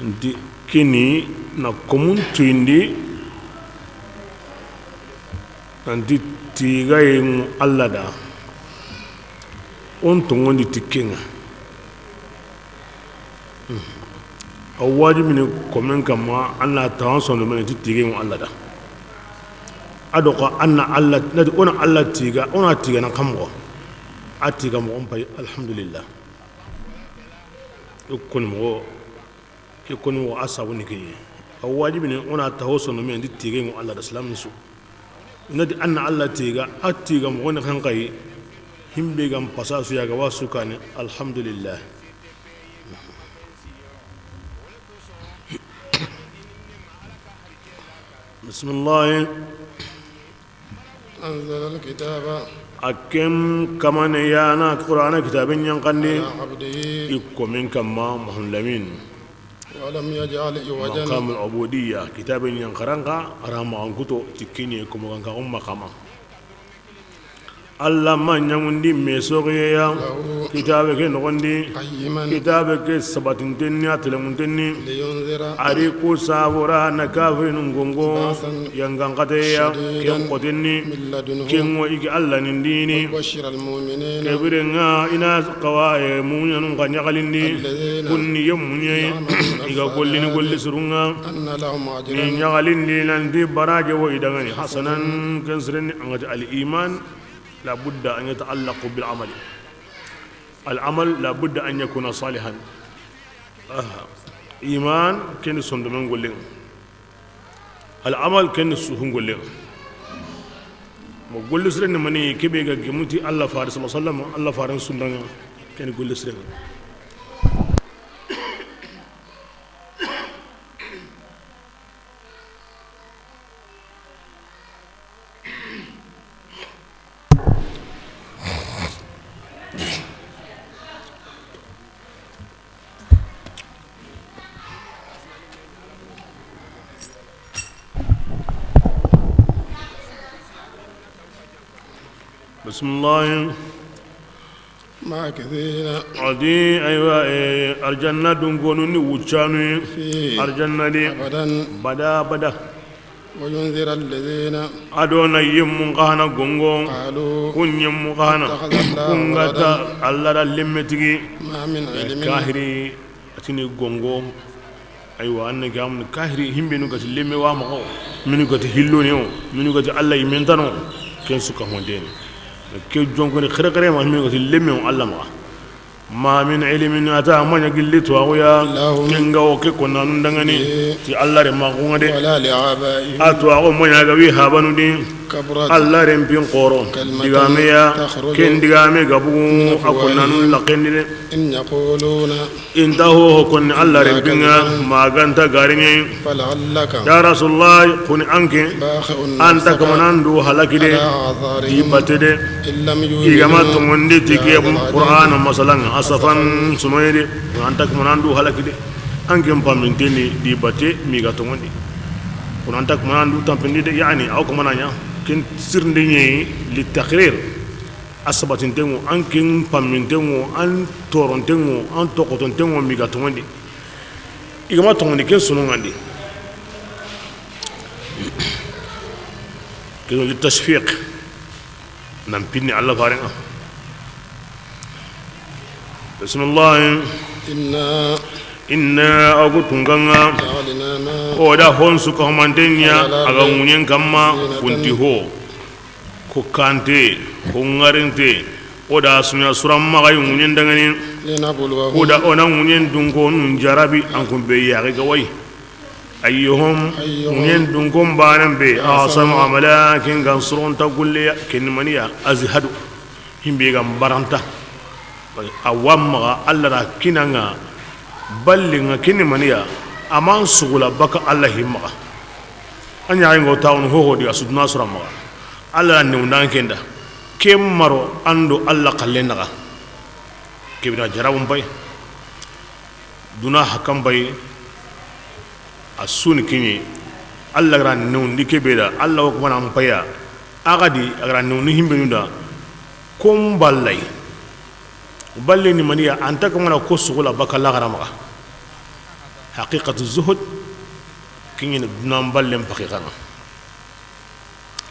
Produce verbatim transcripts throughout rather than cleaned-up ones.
Nti kini na komun tuyindi, nanti tigaye ŋu Alla da, o n toŋondi ti ke ŋa. A wajibini komen kamma, an na tawa sondome ti tigaye ŋu Alla da. A do xa an na Alla, nati o na Alla tiga, o na tiga na xa moxo, a tiga moxo n pay, alhamdulillah. Koni moxo, ke koni moxo, a sabu ni ke yi. A wajibini o na tawa sondome ti tigaye ŋu Alla da, silamin su. Nati an na Alla tiga, a tiga moxo ni xenqayi, himbe ga n pasa su ya ga wa su kani, alhamdulillah. Bisimilahi. أنزل الكتاب. A ken kamane ya na Qur'ana kitabe ɲankandi. على عبده. I komen kamma Muhammadu Lamin. ولم يجعل عوجا. Maqamul ubudiyya, kitabe ɲankaranka, a ra maxan kuto ti kini komo ganka umma kama. Alla ma ɲaŋundi me soxeye ya, له. Kitabe ke noxondi, قيما. Kitabe ke sabatinten ni, a telemunten ni. لينذر. A ri ku sabura na kafirinun gongo, بأسا. Yangan xateya, شديدا. Ken xoten ni, من لدنه. Ken ŋo i ga Alla nin dini. وبشر المؤمنين. Ke biren ŋa i na xawa, e, muɲanun xa ɲaxalindi, الذين kun ni ye muɲe, يعملون i ga gollini الصالحات golli surun ŋa. أن لهم أجرا. Ni ɲaxalindi nanti baraje wo i danŋani, حسنا. Hasanan, ken sirenni, an ga ti al iman. La budda an yata'allaqa bil amali. Al amal la budda an yakuna salihan. Aha. Iman ken ni sondomen gollen. Al amal ken ni suhun gollen. Mo golli siren ni mani, kebe ga gemuti Alla fare sallallahu alaihi wasallam, Alla faren sundan ŋa, ken ni golli siren. Bisimilahi. ماكثين. A di, aywa, e, arjanna dunkonu ni wuccanu. فيه. Arjanna di. أبدا. Bada bada. وينذر الذين. A do na yemmun xa hana gongo. قالوا. Kun yemmu xa hana. اتخذ الله. Kun ga ta ولدا. Alla da lemme tigi. ما من علم. Kahiri, a ti ni gongo. Aywa, an na ga mun kahiri, himbenu ga ti lemme wa moxo, minu ga ti hilloni o, minu ga ti Alla yimentano, ken su ka hondeni. Ke jonkoni xere xere ma, minu ga ti lemme o Alla maxa. ما من علم, a ta ma ɲa gilli tuwaxu ya, لهم. Ken ga wo ke konnanun danŋani, به. Ti Alla renmaxun ŋa de. ولا لآبائهم. A tuwaxu ma ɲa ga wi habanu di. كبرت. Alla renpin xoro. كلمة. Digame ya. تخرج. Ken digame ga bugu. من أفواههم. A konnanun laxen di de. إن يقولون. I nta hoho konni Alla renpin ŋa, إلا كذبا. Ma ga nta gariɲe. فلعلك. Ya Rasulullah, kuni an ke, باخع نفسك. An ta kamanan du halaki de. على آثارهم. Di bate de. إن لم يؤمنوا. I ga ma tonŋondi ti ke بهذا الحديث. Qur'ana masalan, أسفا. Asafan, sunoye de. An ta kamanan du halaki de. An ke n paminteni di bate mi ga tonŋondi. Kun an ta kamanan du tampindi de, yani, aw kamana ɲa. Ken sirndi ɲe li taqrir. A sabatinten ŋo, an ken pamminten ŋo, an toronten ŋo, an toxotonten ŋo, mi ga tonŋondi. I ga ma tonŋondi, ken sununŋandi. Ken li tashfiq. Nan pinni Alla faren ŋa. Bisimilahi. إنا. Inna, agu tunkan ŋa. جعلنا ما. O da hon su ka humanten ɲa, على الأرض. A ga ŋuɲen kamma, زينة. Kunti ho. Ko kante, ko ŋarinte, o da suɲa suran maxa yi ŋuɲen danŋani. لنبلوهم. O da o na ŋuɲen dunko nun jarabi, an kun be yaxe ga wayi. أيهم. أيهم. Ŋuɲen dunkon banen be, أحسن. أحسن عملا, ken ga n soron ta gulle ya, ken maniya, أزهد. Himbe ga n baranta. A wa maxa Alla da kinanŋa, ballinŋa, ken maniya, a ma n sugula baka Alla himmaxa. A ɲaxen ŋo tawunu hoho di a su duna sura maxa. Alla da newundan ken da. Ken maro an do Alla xalle naxa. Kebina jarabun pay. Duna hakan pay. A suni kiɲe. Alla ga ra newundi kebe da. Alla wo kumana n paya. A ga di a ga ra newundi himbenu da. Kon ballay. Balle ni maniya, an ta kamana ko sugula baka laxara maxa. Haqiqatu zuhud, kiñene dunan ballen haqiqaŋa.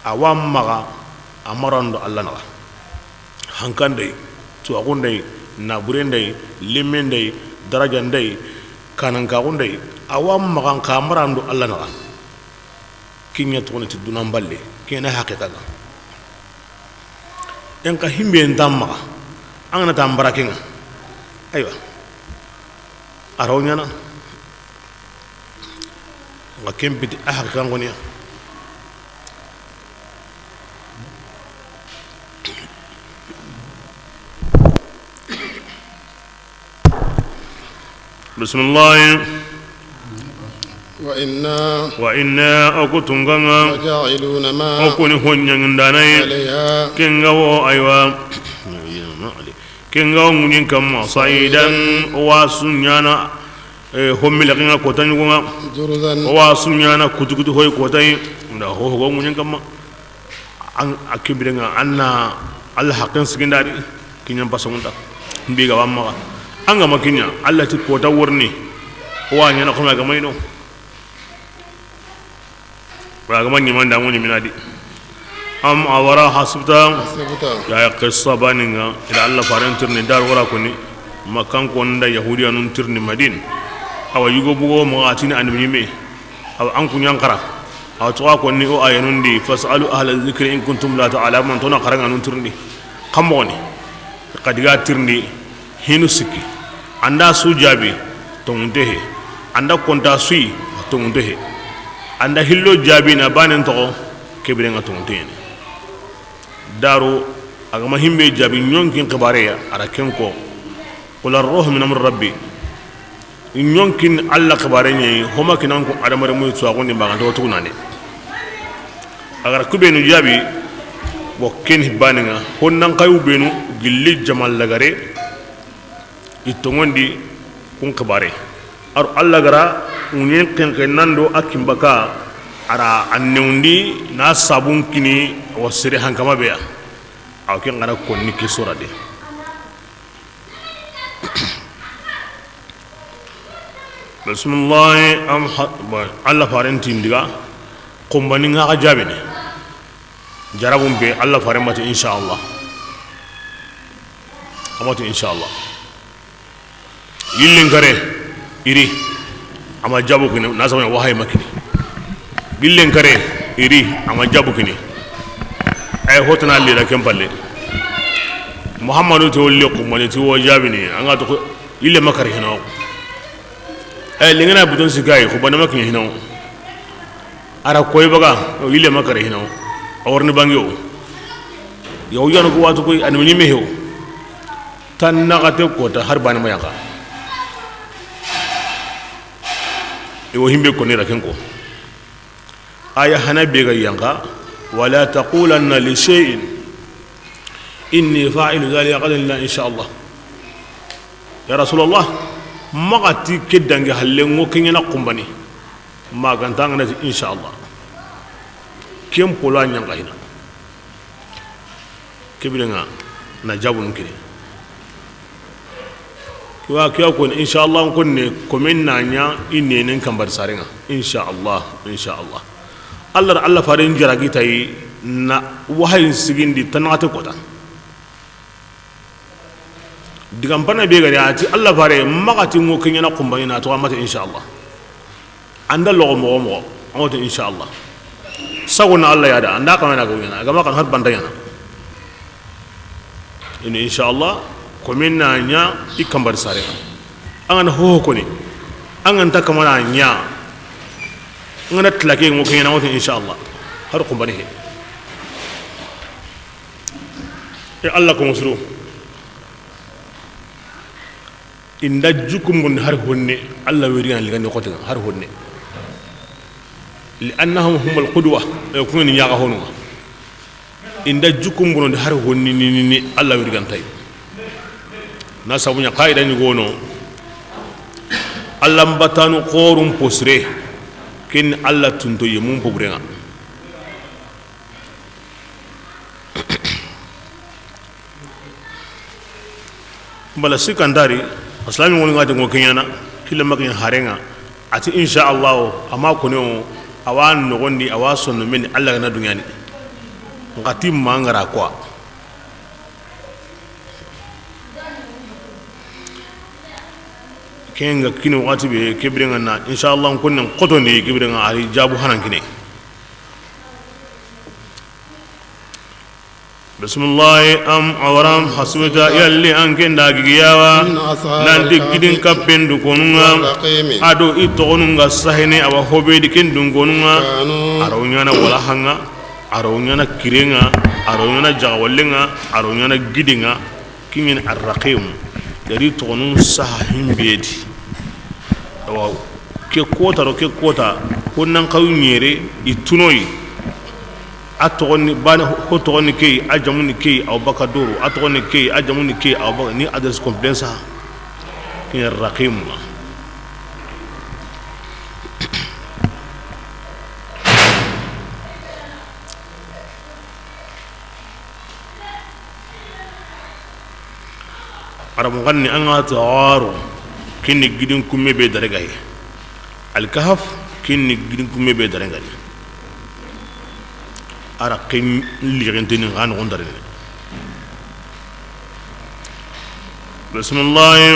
A wa maxa, a marando Alla naxa. Hankandey, tuwaxundey, naburendey, limendey, darajandey, kanankaxundey, a wa maxa nxa marando Alla naxa. Kiña toxoni ti dunan balle, kiñene haqiqaŋa. En xa himbe nta maxa, an ga na ta n bara keŋa. Aywa. A raw ñana. Nga ken piti a haqiqan xoniya. Bisimilahi. Wa inna. Wa inna, o ku tunkaŋa. Laja'iluna ma. O ku ni ho ñaŋindana ye. Alayha. Ken ga wo, aywa. Ken ga wo ŋuñen kamma. Sa'idan. O wa su ñana. Eh, hommi laxinga kota ñugunga. Juruzan. O wa su ñana kutukutu hoy kota yi. Nda ho ho ŋuñen kamma. An, a ke birenŋa, an na Alla haqqen sigindari, kiñan pasaŋunta, mbi ga wa maxa. An ga ma kiña, Alla ti kota worni, o wa ñana xoma ga mayno. Wa ga ma ñimanda ŋuni minadi. Am awara hasibta. Hasibta. Ya, ya qissa baninŋa, ila Alla faren tirni dar wara koni, Makkankon da Yahudiyanun tirni Madina. Awa yugo bugo maxa a tini annabi ñimme. Awa an kuñan xara. Awa toxa konni o ayanundi, "Fasalu ahla zikri in kuntum la ta'lamun." Tona xaraŋanun tirindi. Xa moxoni. Xa diga tirindi, hinu sikki. An da su jaabi, toŋunte he. An da konta suyi, toŋunte he. An da hillo jaabi na banen toxo, ke birenŋa toŋunte yani. Daru, a ga ma himbe jaabi ñonkin xibare ya, a ra ken ko, "Qul ar-ruhu min amri rabbi." Ñonkin Alla xibare ñayi, homa kinan ko adamare muy tuwaxundi maxa nto tugunane. A ga ra kubenu jaabi, bo ken hibaninŋa, honnan kayu benu gilli jamal lagare, i toŋondi kun xibare. Ar Alla ga ra ŋuñen xenxe nando a kimbaka, a ra an newndi na sabun kini wa sere hankama be ya. Aw ken ga ra konni ke sora de. Bisimilahi, am ha-, bon, Alla faren tindiga, xumbani ŋa xa jaabini. Jarabun be, Alla faren mati, inshallah. A mati, inshallah. Yillen kare, iri, a ma jaabu kini, na sama wahayi ma kini. Yillen kare, iri, a ma jaabu kini. Ay hotana lira ken palle. Muhammadu to wolle xumbani ti wo jaabini, an ga to ko, yille ma kare hino. Ay lingana buton sigayi, xumbane ma kini hino. A ra koy baga, yille ma kare hino. A warni bangi o. Yaw yanu ko watu koy, an mi ñimme hew. Tan naxate kota har bani ma yanqa. Iwo himbe ko ni ra ken ko. Aya hana be ga yanqa, "Wala taqulanna li shay'in inni fa'ilu dhalika ghadan illa insha Allah." Ya Rasulullah, maxa ti ke dangi halle ŋo ke ñana xumbani. Maganta ŋa na ti insha Allah. Ken pola ñanqa hina. Ke birenŋa na jaabun kini. Kiwa, kiwa koni, inshallah, n koni ne, komen na ña, i nenen kambari sarenŋa. Inshallah, inshallah. Allah da Allah faren jaragi tayi na wahayin sigindi tanaxate kota. Digan pana be gari a ti Allah fare, maxa ti ŋo ke ñana xumbani na to a mate, inshallah. An da loxo moxo moxo, an ŋa ti inshallah. Sago na Allah ya da, an da xana na ga ñana, a ga ma xana har banta ñana. Ini inshallah, komen na ña i kambari sarenŋa. An ga na hoho koni, an ga nta kamana ña, an ga na tilake ŋo ke ñana, an ŋa ti inshallah. Har xumbani he. E Allah ko musuru. Inda jukum gun har honne, Allah weri an ligandi xoten har honne. Li annahum humul qudwa, e, kun ni ñaxa honu. Inda jukum gun har honni ni, ni, ni Allah weri gantay. Na sabu ña qaida ni gono. Allah mbatanu qorum posre. Ken Allah tunto yemun poburenŋa. Bala sikandari, aslami woni ŋa ti ŋo ke ñana, kila ma ke ña harenŋa, A ti, insha Allahu, a ma koni o, a wa noxondi, a wa sonno meni, Alla ga na duŋa ni. N xa ti ma ŋa ra quoi. Ken ga kini waxati be, ke biren ŋa na, insha Allah, n konnen xotondi, ke biren ŋa a ri jaabu hanan kini. Bismillahi, am awalam hasibta, yalli an ke nda gigiya wa, أن أصحاب nanti الكهف gidin kappen du konun ŋa, والرقيم a do i toxonun ga sahene, a wa hobe di ken dun konun ŋa, كانوا a ro ɲaana walaha ŋa, a ro ɲaana kire ŋa, a ro ɲaana jaxawalle ŋa, a ro ɲaana gide ŋa, kiɲen arraqim, gari toxonun saha himbe di. Awa, ke kota ro ke kota, ko nan xayu ɲere, i tunoyi. A toxoni bane, ho toxoni ke yi, a jamuni ke yi, aw baka doro, a toxoni ke yi, a jamuni ke yi, aw baka ni adresse complet sa. Kiɲe raqim. Arabu xanni an ga tawaro, kinni gidin kumme be dare gaye. Alkahaf, kinni gidin kumme be dare gaye. Ara kin lixinteni xa noxon dare ne. Bismillahi.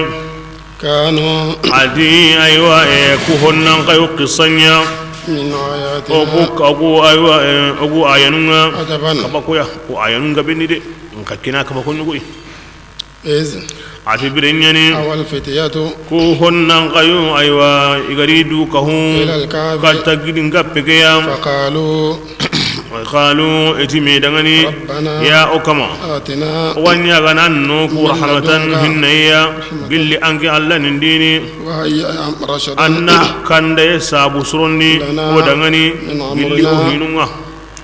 كانوا A di, aywa, e, ku honnan xayu qisanya. من آياتنا O ku, o ku, aywa, e, o ku ayanun ŋa. عجبا. Kabakoya, ku ayanun ŋa benni de. N xa kina kabako ɲugoy. إذ A ti biren ɲani. أوى الفتية Ku honnan xayu, aywa, i gari du kahu. إلى الكهف Katta gidin kappe ke ya. فقالوا Qalu, i ti me dangani, ربنا ya o kama. آتنا O wa ɲa ga na an no ku من rahmatan لدنك hinnaya, رحمة gilli an ke Alla nin dini. وهيئ رشدنا An na kanda ye sabu surondi, لنا o dangani, من gilli o أمرنا hinun ŋa.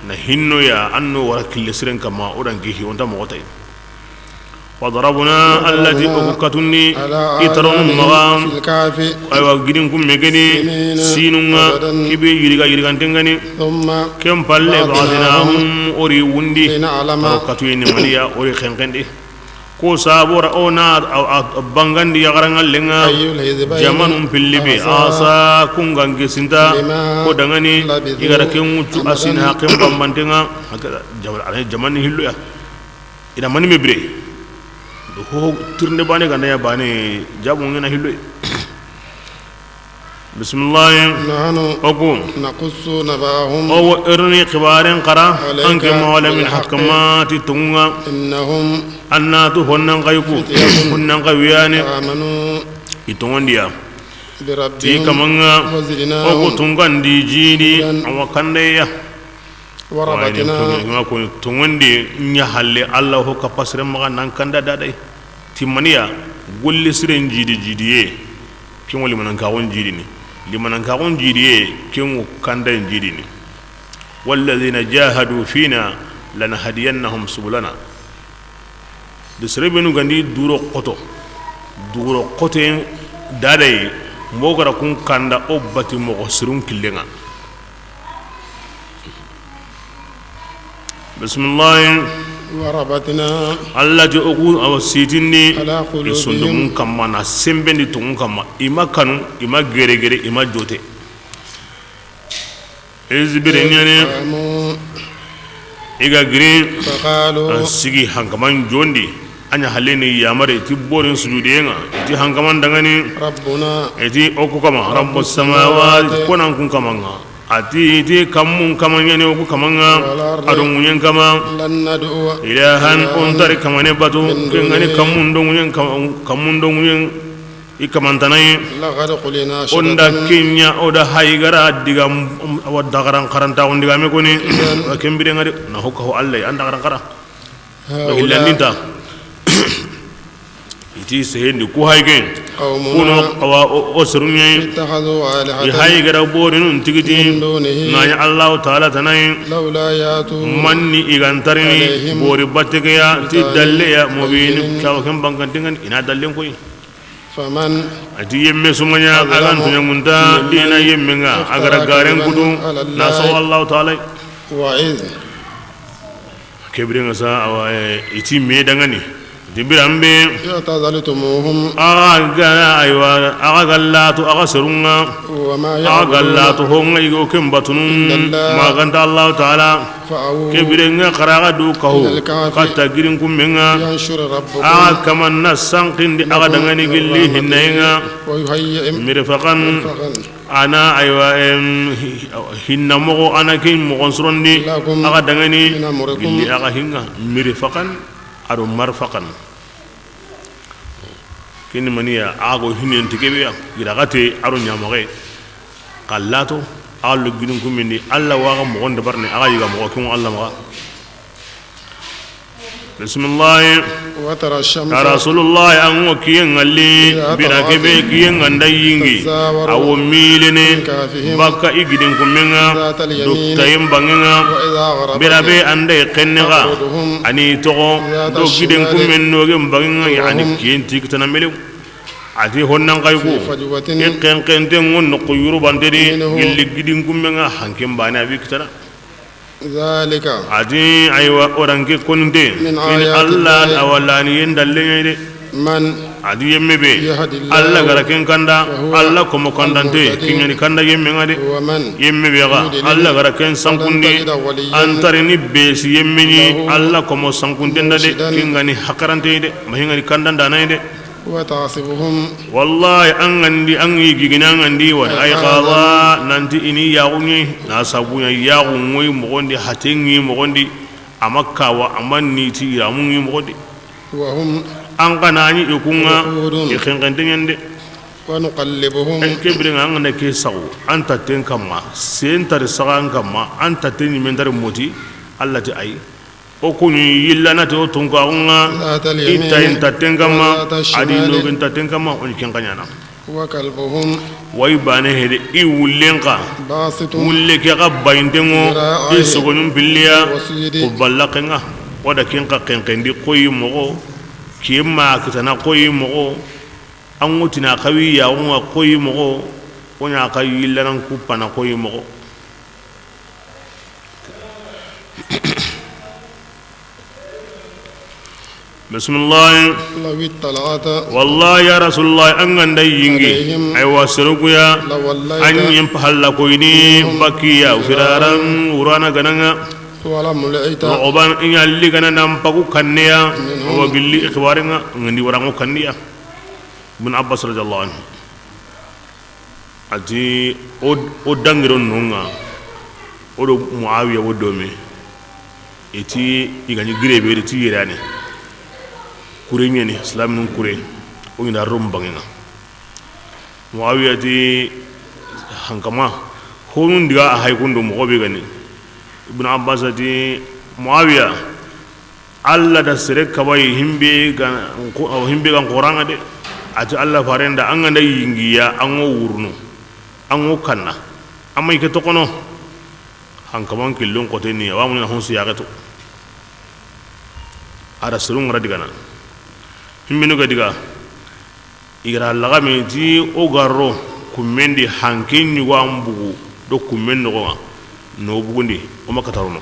Na hinno ya, an no wara kille siren kama, o dangi hi, o nta moxo tay. وضربنا Alla ti o ku katundi على i taronun maxa. آذانهم في الكهف Aywa, gidin kumme geni سنين sinun ŋa, عددا kibe yiriga yiriganten gani. ثم Ken palle, بعثناهم بعثناهم o ri wundi. لنعلم Taro katuye ni maniya, o ri xenxendi. Ko sabora o na a, a, a bangandi yaxaranŋallen ŋa. أي الحزبين Jamanun pilli be, أحصى asa kun ga n gesinta, لما ko dangani, لبثوا i ga ra ken ŋutu a sini أمدا haqen bambanten ŋa. Hakada, jaman, a ra jamani hillo ya. I na mani me bire. Do ho tirnde bane ga na ya bane, jabu ŋa na hillo. Bismillahi. نحن O ku. نقص نبأهم O wo erni xibaren xara, عليك an ke mawala min بالحق hakama ti tonŋa. إنهم An na tu honnan xayu ku, فتية honnan xayu yani. آمنوا I tonŋondiya. بربهم Ti kamanŋa, وزدناهم o ku tungandi jidi, هدى awa kandeya. وربطنا Tonŋondi ɲa halle, Alla ho kapasire maxa nan kanda dadai. Timaniya, golle siren jidi jidiye, ken wo limanankaxun jidini. Limanankaxun jidiye, ken wo kandayen jidini. والذين جاهدوا فينا لنهدينهم سبلنا. De sere benu gandi duro xoto, duro xoten dadaye, mo gara kun kanda o bati moxo sirun killen ŋa. Bismillahi. وربطنا Alla ti o ku awa sitindi على قلوبهم i sondomun kamma, na sembendi tonŋun kamma, i ma kanu, i ma gere gere, i ma jote. Izbiri ɲani. قاموا I ga giri. فقالوا A sigi hankaman jondi. A ɲa halle ni yamare ti borin sujudiyen ŋa. Ti hankaman dangani. ربنا I ti o ku kama. رب السماوات Ko nan kun kaman ŋa. A ti, i ti kammun kama ɲani o ku kaman ŋa. والأرض A do ŋuɲen kama. لن ندعو إلها O ntari kamane batu. من دونه Ken ga ni kammun do ŋuɲen kam-, kammun do ŋuɲen I kamantanayi. لقد قلنا O nda شططا Kenya, o da hayi gara diga, m-, m-, wa dagaran karanta, o ndiga me koni. إذا Wa ken biren ŋa de, na hokka ho Allah, an dagaran kara. هؤلاء Illandinta. I ti sehendi ku hayi ke. قومنا Kuno awa o, o serun ɲa yi. اتخذوا آلهة I hayi gara borinun tigiti. من دونه Na ɲa Allahu Taala tanayi. لولا يأتون Manni i ga ntarini عليهم bori batte ke ya, ti بسلطان dalle ya, mubin, بين kawa ken bangantengan, i na dallen koyi. فمن A ti yemme su ma ɲa, a ga أظلم ntuɲangunta, ممن dina yemme ŋa, a ga ra افترى garen كذبا kutu, على الله na so Allahu Taala. وإذ Ke biren ŋa sa, awa, eh, i ti me dangani. Ti biran be. اعتزلتموهم. Axa ga na, aywa, axa ga lato, axa serun ŋa. وما يعبدون. Axa ga lato, ho ŋa i ga wo ken batunu. إلا الله. Ma ga nta Allahu Taala. فأووا. Ke biren ŋa, xa ra ga du kahu. إلى الكهف. Katta gidin kunmen ŋa. ينشر ربكم. Axa kaman na sankindi axa danŋa ni gilli hinnayen ŋa. لكم من رحمته. ويهيئ. Mirfaqan. مرفقا. A na, aywa, em, hi-, hinna moxo, a na ke moxon sorondi. لكم. Axa danŋa ni. من أمركم. Gilli axa hin ŋa. Mirfaqan. A do marfaqan. Ken ni mani ya, axa ga wo hinen ti ke be ya, i ra ga te a do ɲamaxe. Xa lato, axa lo gidin kunmen di, Alla wa xa moxon dabarini, axa yiga moxo, ken ŋa Alla maxa. Bisimilahi. وترى الشمس. Ya Rasulullahi, an ŋa wo kiyen ŋa li, إذا طلعت. Bire ke be kiyen ga nda yingi, تزاور. A wo milene, عن كهفهم. Bakka i gidin kunmen ŋa, ذات اليمين. Do tayen banŋen ŋa. وإذا غربت. Bire be a nda xenne ga, تقرضهم. A ni toxo, ذات الشمال. Do gidin kunmen no gen banŋen ŋa, yani. وهم. Kiyen ti kitana melew. A ti honnan xa yi ku, في فجوة. I xenxenten ŋa wo noqu yurubante di, منه. Gilli gidin kunmen ŋa, hanken bane a bi kitana. ذلك. A ti, aywa, o ra nke koninte. من Ken ni آيات الله. Alla a wa laniyen dallen ŋa yi de. من A ti yemme be, يهد الله Alla ga ra ken kanda, فهو Alla komo kandante, المهتدي. Ken ŋa ni kanda yemmen ŋa de. ومن Yemme be ga, يضلل Alla ga ra ken فلن sankundi, تجد وليا an ta ri ni be si yemme ɲi, له Alla komo sankunten da de, مرشدا. Ken ŋa ni hakarante yi de, ma ken ŋa ni kandandana yi de. وتحسبهم. Wallahi, an ga ndi, an ŋa i gigini, an ga ndi wa, أيقاظا. Ayqaza, nanti i ni yaxu ɲa, na sabu ɲa yaxu ŋa i moxon di, haten ŋa i moxon di, a ma kawa, a ma niti, i ra mu ŋa i moxon di. وهم An xa na ɲi i kun ŋa, رقود. I xenxente ɲa ni de. ونقلبهم. Ke biren ŋa, an ga na ke saxu, an tatten kanma, sen ta ri saxan kanma, an tatten ɲimen ta ri moti, Alla ti ayi. O ku ɲi yillana ti o tunkaxun ŋa, ذات اليمين i tayen tatten kanma, وذات الشمال. A di nogen tatten kanma, o ɲi ken xa ɲaana. وكلبهم Wa i bane hede, i wullen xa. باسط Wulle ke xa bayinten ŋo, ذراعيه i sogoɲun pilliya, بالوصيد. Ku ballaxen ŋa. O da ken xa xenxendi xoyi moxo, kiyen ma kitana xoyi moxo, an ŋa wo tina xawi yaxun ŋa xoyi moxo, o ɲa xa yillanan kuppana xoyi moxo. Bisimilahi. لو اطلعت Wallahi, ya Rasulullahi, an ga nda yingi, عليهم aywa, seru ku ya, لوليت an ɲi n pahalla koyini, منهم bakkiya, فرارا firaran, wurana ga na ŋa. ولملئت Roxoban, i ɲa li ga na nan pagu kanneya, منهم wa gilli i xibarenŋa, n ga ndi waranŋo kanneya. Ibn Abbas radiyallahu anhu. A ti o, o dangiro nonga, o do Muawiya wo dome. I ti i ga ni gire be, i ti yere yani. Kure ɲeni, silaminun kure. O ɲi da Rom banŋen ŋa. Muawiya ti hankama, honun diga a hay kundo moxo be ga ni. Ibn Abbas ti Muawiya, Alla da sere kabayi himbe ga, himbe ga n xoranŋa de. A ti Alla farenda, an ga nda yingiya, an ŋo wurunu, an ŋo kanna, an ma i ke toxono. Hankaman killun xote ni, a wa munina hon su yaxeto. A da serun ŋa ra digana. Himbenu ga diga. I ga ra laxame ti o ga ro kummen di, hanke ɲugo an bugu do kummen noxon ŋa, no bugundi, o ma katarono.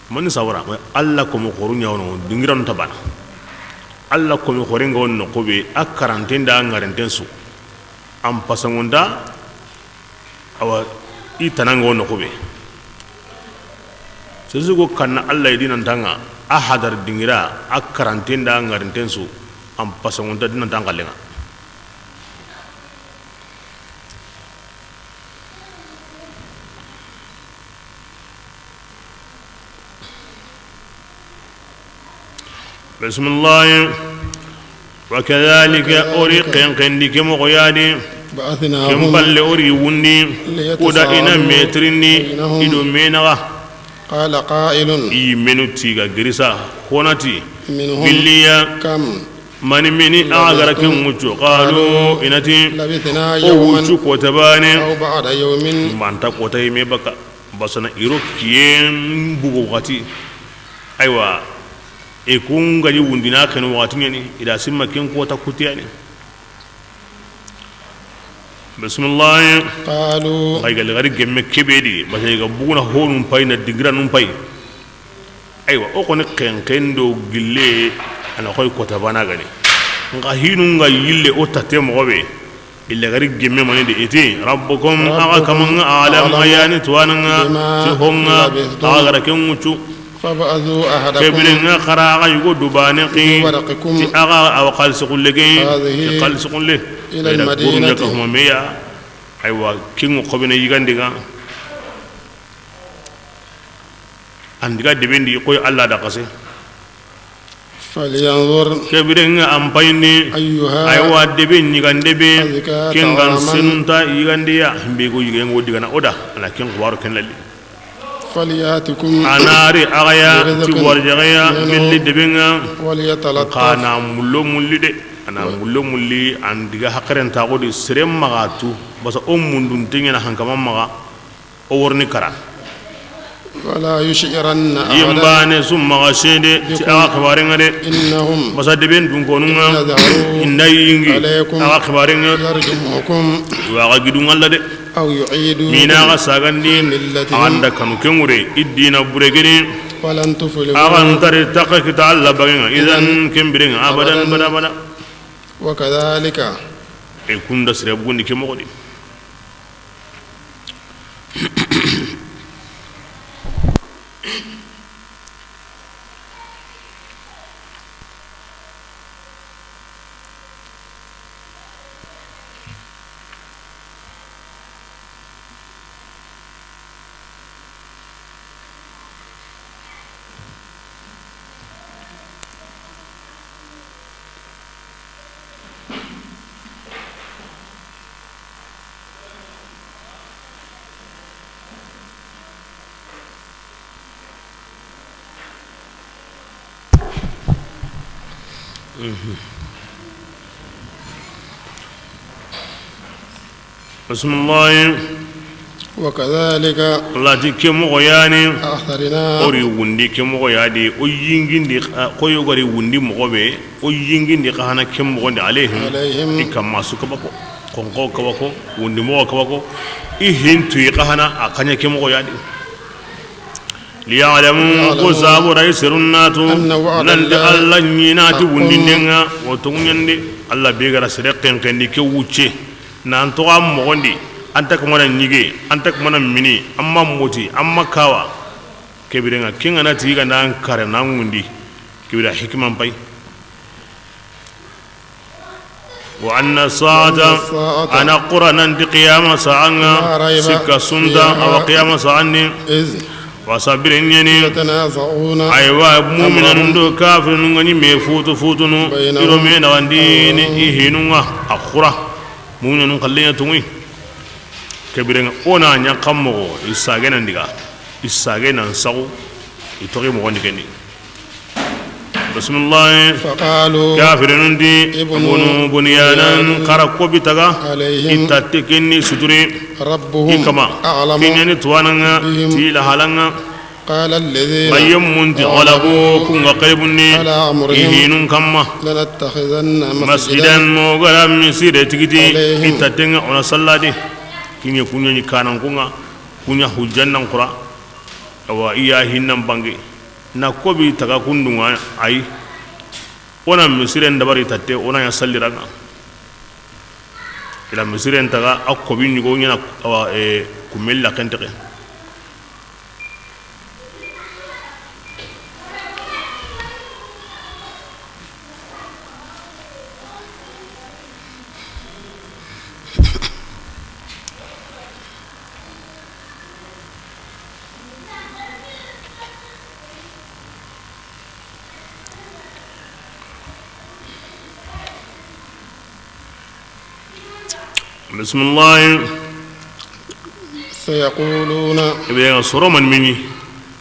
Mani sawara, Alla komo xoru ɲa wono, dingiran ta bana. Alla komo xoren ga wono noxo be, a karanten da ŋarenten su. An pasangonda, awa, i tanango noxo be. Sesi go kanna Alla yi dinantanŋa, a hadar dingira, a karanten da ŋarinten su, an pasangonda dinantan xallenŋa. Bisimilahi. وكذلك, o ri xenxendi ke moxo ya di. بعثناهم Ken palle o ri wundi, ليتساءلوا o da i na metirindi, بينهم i do me naxa. قال قائل I menu ti ga girisa, konati, منهم gilliya, كم mani meni لبثتم a ga ra ken wuccu, قالوا i na ti, لبثنا o يوما wuccu kota bane, أو بعض يوم. Manta kota yi me baka, basana i ro kiyen bugu waxati. Aywa, e kun ga di wundina xenu waxati ɲeni, i da simma ken kota kutiyani. Bisimilahi. قالوا Xa i ga li gari gemme kebe di, basa i ga buguna honun pay na dingiranun pay. Aywa, o xoni xenxen do gille, a na xoy kota bana gani. Nxa hinu nga yille o tate moxo be, illa gari gemme mani de iti, "Rabbukum, axa kamanga, a'lamu, a yani tuwananga, ti honga, axa gara ken ŋutu." Fab'athu ahadakum. Kebire nga xara axa yugo dubane xi, ti axa awa xalisi xulle ke, ti xalisi xulle. Ila al-madinati. Ka huma meya. Aywa, kingu xobene yigandi nga. An diga debe ndi koy Allah da xase. Falyanzur. Kebire nga an payindi. Ayyuha. Aywa, debe yigande be. Azka. Ken gan ta'aman. Senunta yigandiya. Be go yigen go digana o da. Ala ken xibaro ken lalli. Falyatikum. A na ri axa ya ti warjaxeya. Birizqin minhu. Milli debe nga. Walyatalattaf. Xa na mullo mulli de. A na mullo mulli, an diga haqilen taxu di sere maxa tu. Basa o mundun tenyana hankama maxa. O worni kara. Wala yush'iranna ahadan. Yimbane su maxa sede ti axa xibaren nga de. Innahum. Basa deben dun konu nga. In yazharu. Inda yingi. Alaykum. Axa xibaren nga. Yarjumukum. Wa axa gidun Allah de. Aw yu'idukum. Mina axa sagandi. Fi millatihim. Axa nda kanu ken ŋure i dina bure gini. Walan tuflihu. Axa ntari taxa kita Allah bangen nga. Idan. Idan ken biren nga. Abadan, abadan. Bada bada. Wa kadhalika. E kunda sire bugundi ke moxo di. Bismillahi. Wa kadhalika. Lati ke moxo yani. A'tharna. O ri wundi ke moxo ya di, o yingindi, ko yogari wundi moxo be, o yingindi xa hana ke moxo ndi alayhim. Alayhim. I kamma su kabako, konko kabako, wundi moxo kabako, i hintu i xa hana a kanya ke moxo ya di. Liya'lamu, ko sabu ra i serun na tu, anna wa'da, nanti Allah ɲi na ti wundindenga, o tonguɲandi, Allah be gara sere xenxendi ke wucce, nan toxo a moxondi, an ta kamana ɲige, an ta kamana mini, an ma moti, an ma kawa, kebirenga, kenga na ti ga nan kare nan wundi, kebira hikman pay. Wa anna sa'ata, ana qura nanti qiyama sa'anga, sikka sunta, awa qiyama sa'anni. Wa sabire ɲeni. Aywa, mu'minanun do kafirinu ngani me futu futunu, iro me na wandini i hinunga, a qura. Mu'minanun kallinya tungui. Kebirenga ona ɲa kammo, i sage nan diga, i sage nan sagu, i toxi moxondi kendi. Bismillahi. Faqalu. Kafirinun di, ibnu bunyanan, xara kobi taga, alayhim, i tatte kenni suturi, rabbuhum, i kama, a'lamu, kenyani tuwananga, bihim, ti lahalanga. Qala alladhina, bayyamun di, ghalabu, kunga qalibunni, ala amrihim, i hinun kamma, lanattakhizanna masjidan, masjidan, mogara misire tigiti, alayhim, i tattenga ona salladi. Kinye kunyani kanan kunga, kunya hujjannan qura. Awa, iya hinnan bangi. Na kobi taga kundunga, ay. Ona misiren dabari tatte, ona ya salliranga. Ila misiren taga, a kobi ɲugo ɲana, awa, e, kumella kenteke. Bismillahi. Sayaquluna. I be ga soro man mini.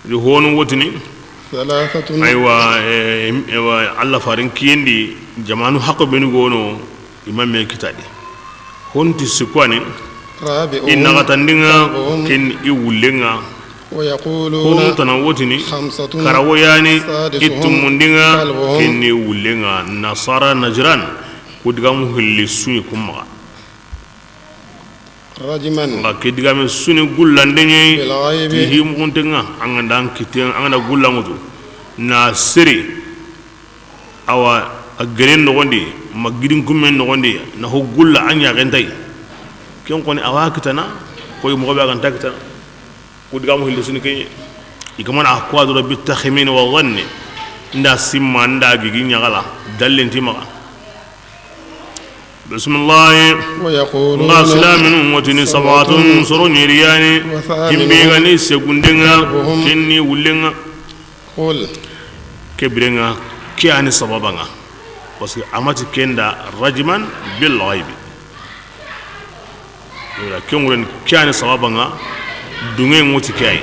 Di honu wotini. Thalathatun. Aywa, e, aywa, Allah farin kiyindi jamanu haqo benu gono. I ma me kitadi. Honti sikwani. Rabi'uhum. I naxatandinga, kalbuhum, ken i wullenga. Wa yaquluna. Honu tana wotini. Khamsatun. Karawo yani. Sadisuhum. I tumundinga, kalbuhum, ken i wullenga. Nasara Najran. Ku digamu hilli suni kummaxa. Rajman. Nga ke digame suni gullande ɲeyi. Bil ghaibi. Ti hi muxuntenga. An ga nda an kitten, an ga nda gullanŋutu. Na sere, awa, a geren noxondi, ma gidin kummen noxondi, na ho gulla a ɲaxen tay. Ken xoni awa kitana, koy moxo be a ga nta kitana. Ku digamu hilli suni keɲe. I kamana a kuwa doro bi taximini wa zanni. Nda simma, nda gigi ɲaxala, dallen ti maxa. Bisimilahi. ويقولون Nga silaminu ŋotini sabatun, soro ɲeriyani. وثامنهم Himbe ga ni segundenga, كلبهم. Kenni wullenga. قل Ke birenga, ke ani sababanga. Parce que amati kenda rajman bil ghaibi. Wala ke ŋuren ke ani sababanga, dunge ŋoti ke ay.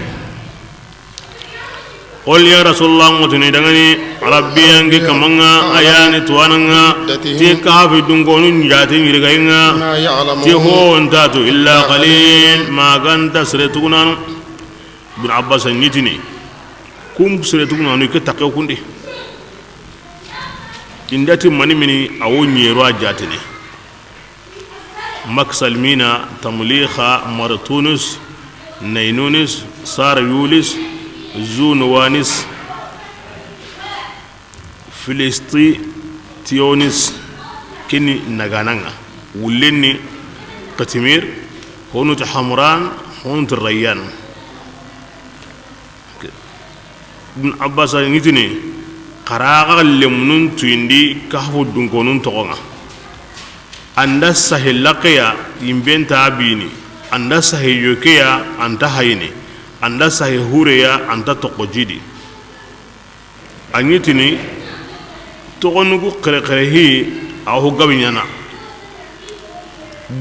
Qul ya Rasulullah, ŋotini dangani, Rabbi, ange kamanga, ayani tuwananga, ti kafi dungonu njati ɲirigayinga, ti ho ntatu illa qalil, maganta sere tugunanu. Ibn Abbas ɲitini, kum sere tugunanu ke takke kundi. Indati mani mini awo ɲero a jatini. Maksalmina, Tamliha, Martunus, Nainunis, Sar Yulis, Zunuwanis, Filistiyonis, kini nagananga, wullenni Katimir, Honut Hamran, Honut Rayyan. Ibn Abbas a ŋitini, xaraxa lemunun tuyindi kafu dunkonun toxonga. Anda sahe lakeya yimben ta bini, anda sahe yokeya anta hayini, anda sahe hureya anta toxo jidi. A ŋitini, toxonugu xerexere hi, a ho gabe ɲana.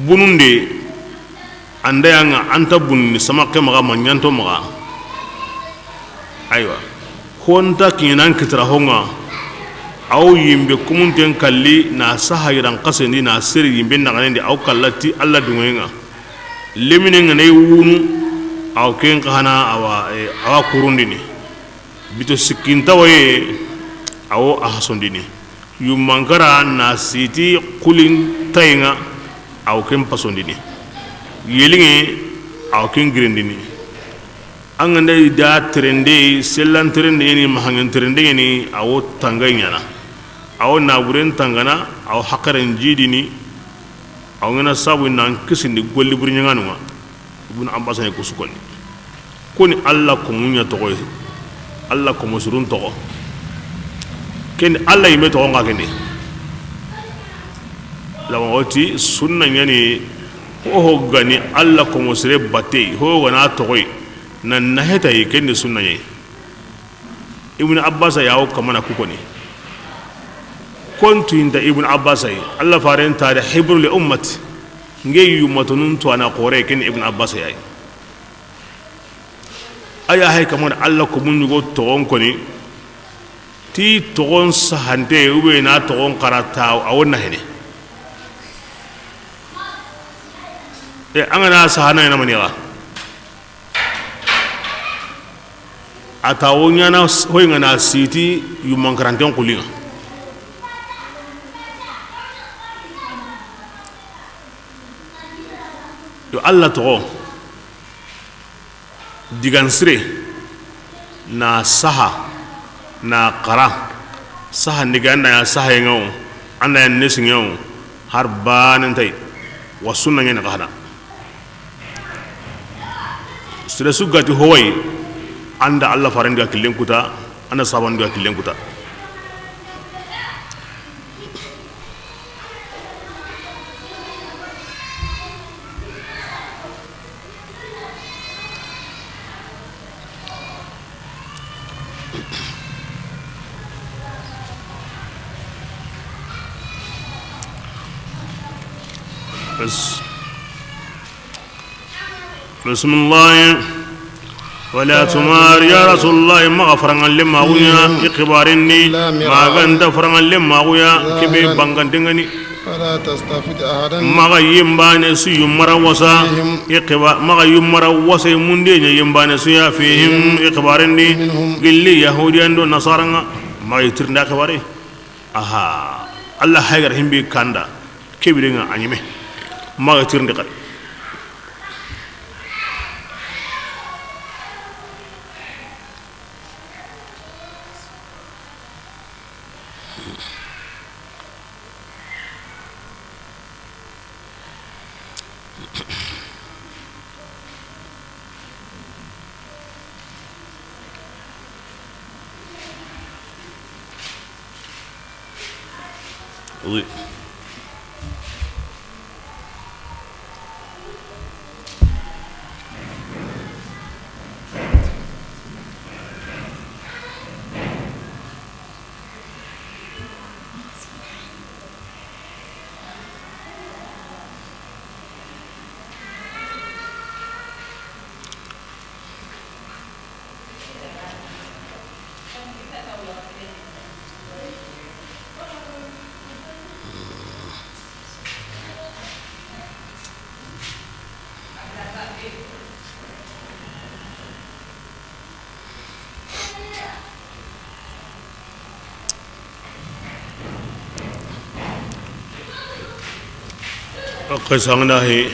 Bununde, anda yanga anta bunni sama ke maxa ma ɲanto maxa. Aywa. Honta kinan kitara honga. Aw yimbe kumunten kalli na saha yiran kasendi na seri yimbe naganendi aw kallati Alla dungenga. Lemine ngana wunu aw ken kahana awa, eh, awa kurundini. Bito sikkintawaye, awo a hasondini. Yummankara na siti kulin tayinga, awo ken pasondini. Yeliŋe, awo ken girindini. An ga nda i da terende, sellan terende ɲeni, mahangen terende ɲeni, awo tangay ɲana. Awo naburen tangana, awo hakaren jidini. Awo ŋana sabu nan kisindi golli buri ɲaŋanunga. Ibn Abbas ni kusu konni. Koni Alla komu ɲa toxoy. Alla komo surun toxo. Ken Alla yime toxo nga kende. Lawa oti sunna ɲani ho gani Alla komo sire batey ho gana toxoy. Nan naheta yi kende sunna ɲay. Ibn Abbas ya o kamana ku koni. Kontu inta Ibn Abbas ay, Alla faren ta da hibru li ummati. Nge yummatunun to ana xore ken Ibn Abbas ay. Aya hay kamana Alla ko mun yugo toxon koni. Ti toxon sahante ube na toxon karata a wonna hene. E angana sahana ina maniga. A ta wo ɲana hoy ŋana siti yummankaranten xulinga. Yo Alla toxo digan sire na saha na xara saha ndigi anda ya saha yeŋa wo anda ya nesi ŋa wo har banen tay wa sunna ŋene xana. Sere su gati howai, anda Alla farandi ga killen kuta, anda sahabandi ga killen kuta. Bas. Bisimilahi. Wala tumari ya Rasulullah, maxa farangalle maxuya i xibarin ni. Maganta farangalle maxuya kebe bangantengani. Maxa yimbane su yummara wasa i xiba maxa yummara wasa munde ɲa yimbane su ya fihim i xibarin ni. Gilli yahudiyan do nasaranga maxa yitirnda xibare. Aha. Allah haygar himbe kanda. Kebirenga a ɲime. Maxa tirndi xadi. Qissa ŋa na hi,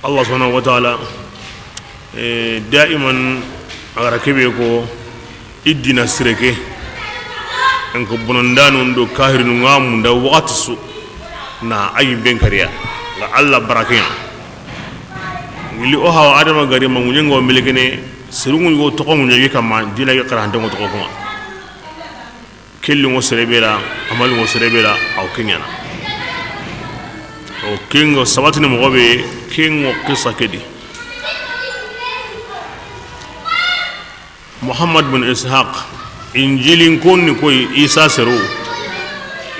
Allah subhanahu wa ta'ala, eh, daiman a ga ra ke be ko, i diina sire ke, en ko bonondaanun do kaahirinu ŋa munda waxati su, na a yinben kariya, ŋa Allah barakeya. Gilli o hawa Adama gari ma ŋuɲe ŋa wo melekene, sirungu ŋa wo toxo ŋuɲe ke kamma, diina ke xarante ŋa wo toxo kuma. Kelli ŋo sere be ra, amali ŋo sere be ra, aw ke ɲaana. O ke ŋa sabatini moxo be, ke ŋa qissa ke di. Muhammad bin Ishaq, Injilin konni koy Isa sero,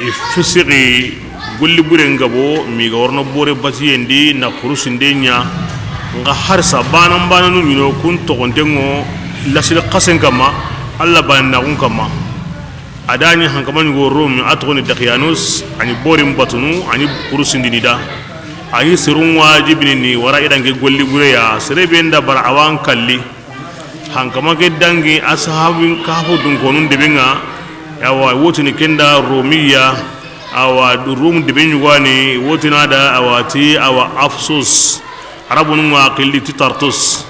i fisixi golli buren gabo, mi ga worno bore batiyen di na xurusinde ɲa, ŋa harsa banan bananu ɲino kun toxonten ŋo lasili xasen kamma, Allah banan naxun kamma. A da ɲi hankama ɲugo Rumi, a toxoni Daqiyanus, a ɲi borin batunu, a ɲi kurusindini da. A ɲi serun wajibini ni wara i dangi golli bureya, sere be nda bara a wa n kalli. Hankama ke dangi ashabin kahfu dunkonun debe ŋa, awa wotini kenda Romiya, awa Rum debe ɲugani, wotina da awa ti awa Afsus, Arabunun ŋa xilli ti Tartus.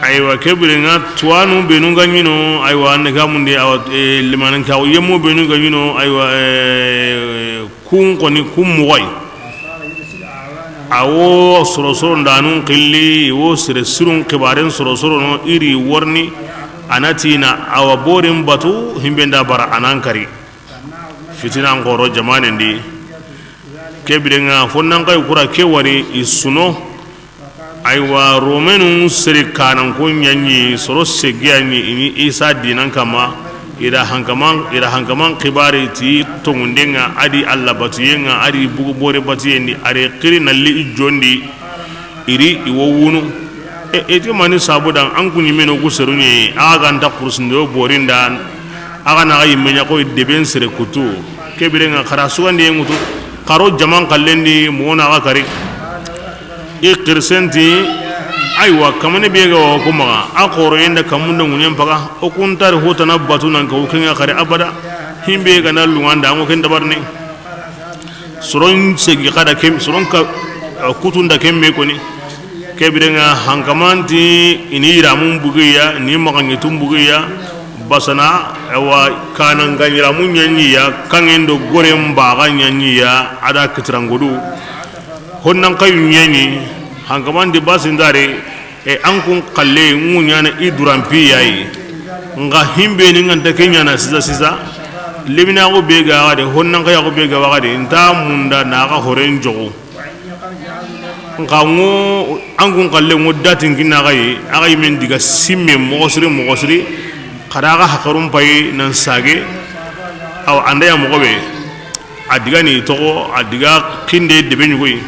Aywa, ke biren ŋa tuwanu benu ga ɲino, aywa, an ga mundi, awa, e, limanan ka yemmo benu ga ɲino, aywa, e, kun xoni kun moxoy. Awo soro soro ndanun xilli, wo sere sirun xibaren soro soro no iri worni, a na ti na awa borin batu, himbe nda bara a nan kari. Fitinan xoro jamanen di. Ke biren ŋa fonnan kay kura ke wari i suno. Aywa, Romenun sere kananko ɲaɲi, soro segiya ɲi, i ni Isa diinan kamma, i da hankaman, i da hankaman xibari ti tonŋunden ŋa, a di Allah batuyen ŋa, a di bugu bore batuyen di, a re xiri nalli i jondi, i ri i wo wunu. E, e ti mani sabu dan, an ku ɲimeno ku seru ɲi, a ga nta kurusinde wo borinda, a ga na ga yimme ɲa koy deben sere kutu. Ke biren ŋa xara sugandiyen ŋutu, xaro jaman xallen di, moxo na ga kari. I xirisenti, aywa, kamane be ga wa ku maxa, a xoro yenda kamun do ŋuɲen paga, o kuntari hotana batu nan ka wo ke ŋa xari abada, himbe ga na lunganda, an ŋo ken dabarni. Soron segi xada ken, soron ka, eh, kutunda ken me koni. Ke biren ŋa hankamanti, i ni yiramun bugiya, ni maxaɲetun bugiya, basana, awa, kanan ga yiramun ɲaɲiya, kanŋen do goren baga ɲaɲiya, a da kitirangodu. Honnan kayu ɲaɲi, hankamanti basindare, e an kun xalle, ŋu ɲaana i duranpi yayi. Nxa himbe ni ŋa nta ke ɲaana sisa sisa. Leminaxu be ga waxa de, honnan kayaxu be ga waxa de, nta munda na xa horen joxu. Nxa ŋo, an kun xalle ŋo datin kinna xa yi, a xa yi men diga simme moxo siri, moxo siri, xa da xa hakarun payi nan sage, awa, an da ya moxo be, a diga ni toxo, a diga kinde debe ɲugoyi.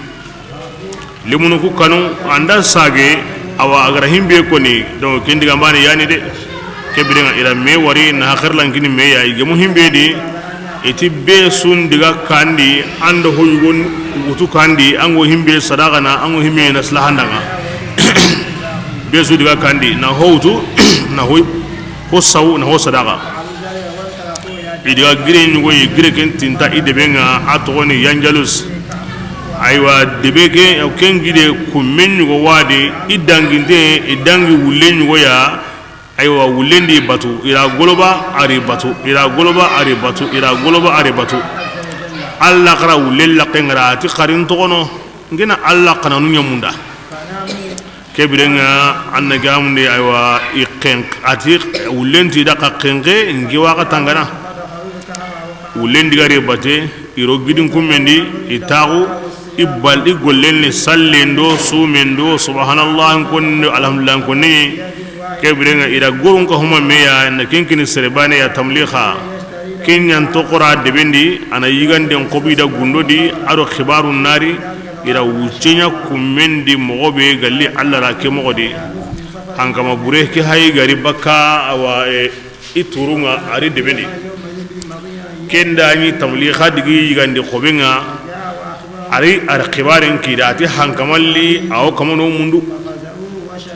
Lemunu ku kanu, an da sage, awa, a ga ra himbe koni, donc, ken diga mbane yani de. Ke biren ŋa i ra me wari na haxirlan kini me ya, i gemu himbe di, i ti be sun diga kandi, an do ho yugon wutu kandi, an ŋo himbe sadaxa na, an ŋo himbe na silahandanga. Be su diga kandi, na ho wutu, na ho, ho saw, na ho sadaxa. I diga gire ɲugoyi, gire ken tinta i debe ŋa, a toxoni Yanjalus. Aywa, debe ke, ken gide kumme ɲugo wadi, i danginte, i dangi wulle ɲugo ya. Aywa, wullen di batu, i ra goloba, a ri batu, i ra goloba, a ri batu, i ra goloba, a ri batu. Alla xara wullen laqqen ŋa ra, a ti xarin toxono. N ke na Alla xananu ɲa munda. Ke biren ŋa, an na gamundi, aywa, i xenqe, a ti, wullen ti da xa xenqe, n ke wa xa tangana. Wullen di ga ri bate, i ro gidin kummen di, i taxu, i bal, i gollen ni sallen do, sumen do, subhanallah n konne, alhamdulillah n konne. Ke biren ŋa, i da gorun ka huma me ya, na ken kini sere baane ya, tamlixa. Ken ɲa n toxora deben di, a na yiganden xobi da gundo di, a do xibaarun na ri, i da wucce ɲa kummen di moxo be ga li Alla ra ke moxo di. Hankama bure ke hayi ga ri bakka, awa, e, i turun ŋa a ri deben di. Ken da ɲi tamlixa digi yigandi xoben ŋa, a ri, a ri xibaaren kida, a ti hankama li, a wo kamano mundu.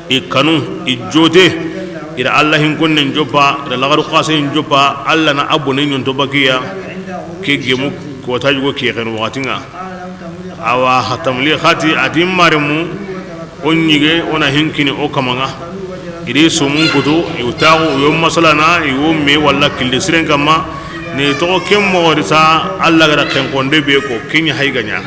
I kanu, i jote, i da Alla hin konnen joppa, i da laxaru xasen joppa, Alla na a bone ɲonto bakiya, ke gemu kota yugo ke xen waxatin ŋa. Awa, ha tamlixa ti, a ti maremu, o ɲige, o na hin kini o kaman ŋa. I di sumun kutu, i wo taxu, i wo masalana, i wo me walla killi siren kamma, ni toxo ken moxo di sa, Alla ga da xenqonde be ko, ken ɲa hayi ga ɲa.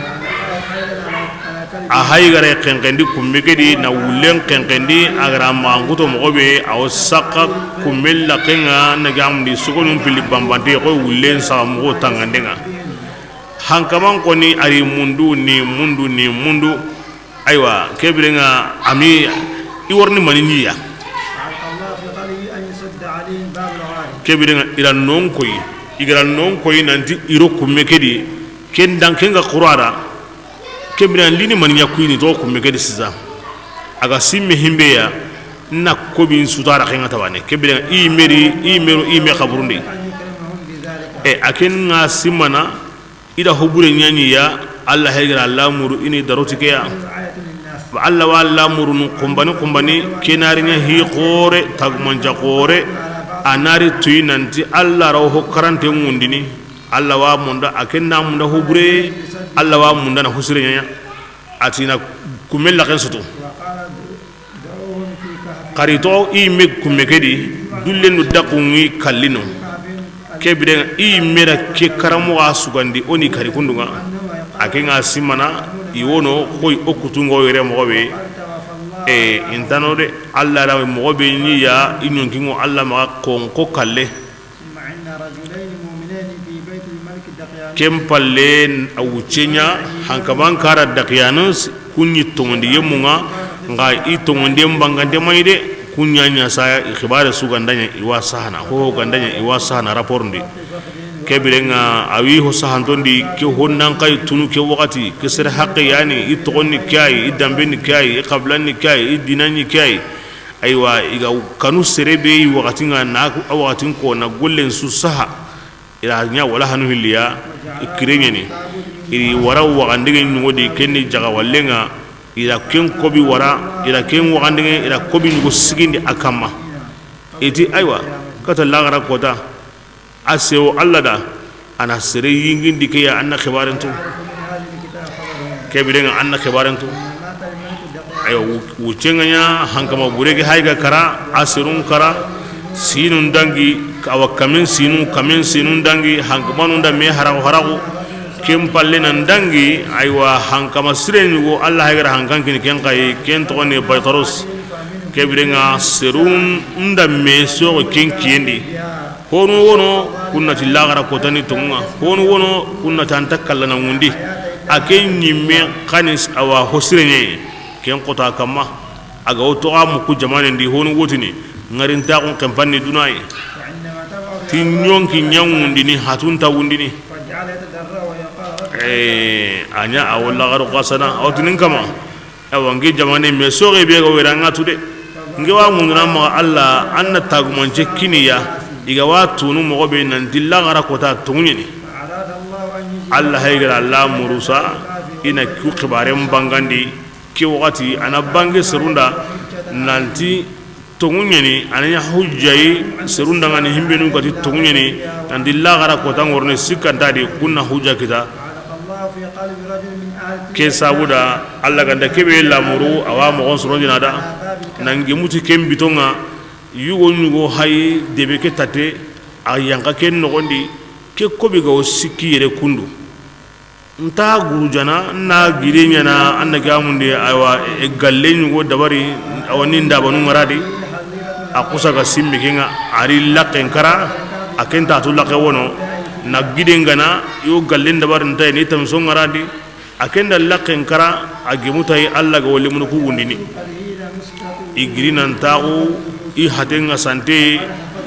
A hayi ga ra xenqen di kumme ke di, na wullen xenqen di, a ga ra maxan kuto moxo be, a wo saxa kumme laxen ŋa, na gamundi sogonun pilli banbante, xo wullen saxa moxo tanganden ŋa. Hankaman xo ni a ri mundu, ni mundu, ni mundu. Aywa, ke biren ŋa, a mi, i wo ri ni mani ɲi ya. Ke biren ŋa, i ra non koyi, i ga ra non koyi nanti i ro kumme ke di, ken dan ken ga xurara. Ke biren ŋa, lini mani ɲa kuyini to kumme ke di sisa. A ga simme himbe ya, na kobin sutara xenŋa tawane. Ke biren ŋa, i meri, i meru, i me xaburundi. E, a ken ŋa simana, i da hobure ɲaɲi ya, Alla hayi ga ra lamuru i ni daroti ke ya. Ba Alla wa lamurunu xumbani xumbani, ke na ri ɲa hi xoore, tagumanca xoore, a na ri tuyi nanti Alla ra wo ho karante ŋundini, Alla wa munda, a ken na munda hobure, Alla wa munda na husire ɲaɲa, a ti na kumme laxen sutu. Xa ri toxo i me kumme ke di, dullen do daxun ŋi kallino. Ke biren ŋa i me ra ke karamoxo sugandi, o ni kari kundun ŋa. A ken ŋa simana, i wo no xoyi o kutungo yere moxo be. E, i nta no de, Alla ra moxo be ɲi ya, i ɲonkinŋo Alla maxa xonqo kalle. Ken palle, a wucce ɲa, hankaman kara Daxiyanu, ku ɲi toŋondi yemmun ŋa, nxa i toŋondiyen bangante mayi de, ku ɲa ɲa saya, i xibaare su ga nda ɲa, i wa sahana, ho ga nda ɲa, i wa sahana rapport ndi. Ke biren ŋa, a wi ho sahantondi, ke honnan xayi tunu ke waxati, ke sere haqqe yani, i toxon ni ke yi, i danben ni ke yi, i xabilan ni ke yi, i diinan ni ke yi. Aywa, i ga kanu sere be yi waxatin ŋa, na a waxatin ko na gollen su saha. I ra ɲa wala hanu hilliya, i kire ɲeni. I wara waxandege ɲugo di, ken ni jaga wallen ŋa, i ra ken kobi wara, i ra ken waxandege, i ra kobi ɲugo sigindi a kamma. I ti, aywa, kata laxara kota, a sewo Alla da, a na sere yingindi ke ya, a na xibaaren tu. Ke biren ŋa, a na xibaaren tu. Aywa, wu-, wucce ŋa ɲa, hankama bure ke hayi ga kara, a serun kara, sinun dangi, awa kamen sinu, kamen sinun dangi, hankamanun da me haraxu haraxu. Ken palle nan dangi, aywa, hankama siren ɲugo, Alla hayi ga ra hankan kini ken xayi, ken toxon ni Baytaros. Ke biren ŋa serun da me soxo ken kiyen di. Honu wono, kun na ti laxara kota ni toŋun ŋa. Honu wono, kun na ti a nta kallana ŋundi. A ke ɲimme xa ni s-, awa ho sire ɲa yi. Ken kota kamma. A ga wo toxo a muku jamanen di, honu wotini. Ŋarintaxun xenpanni duna yi. Ti ɲonki ɲaŋundini, hatun ta wundini. E, a ɲa a wo laxaru xasana. A wo tinin kama. Awa, n ke jamane me soxe be ga wera ŋa tu de. N ke wa munduna maxa Alla, a na tagumance kini ya, i ga wa tunu moxo be nanti laxara kota toŋu ɲeni. Alla hayi ga ra lamuru sa, i na ku xibaaren bangandi, ke waxati, a na bange serun da, nanti toŋu ɲeni, a na ɲa hujja yi, serun da ŋa ni himbenu ga ti toŋu ɲeni, nanti laxara kota ŋorone sikkanta di, kun na hujja kita. Ke sabu da, Alla ga nda ke be lamuru, a wa moxon sorondina da, nan gemuti ken biton ŋa, yugo ɲugo hayi debe ke tate, a yanqa ken noxon di, ke kobi ga wo sikki yere kundu. Nta gurujana na gide ɲana, an na ke amundi, aywa, e galle ɲugo dabari, awa ni ndabanu ŋaradi, a kusa ga simmi kenŋa, ari laqqen kara, a ken ta tu laqqe wono, na gide ŋana, yo galle dabari nta ni tamso ŋaradi, a ken da laqqen kara, a gemu tayi Alla ga wali munu ku wundini. I giri nan taxu, i hatenŋa sante,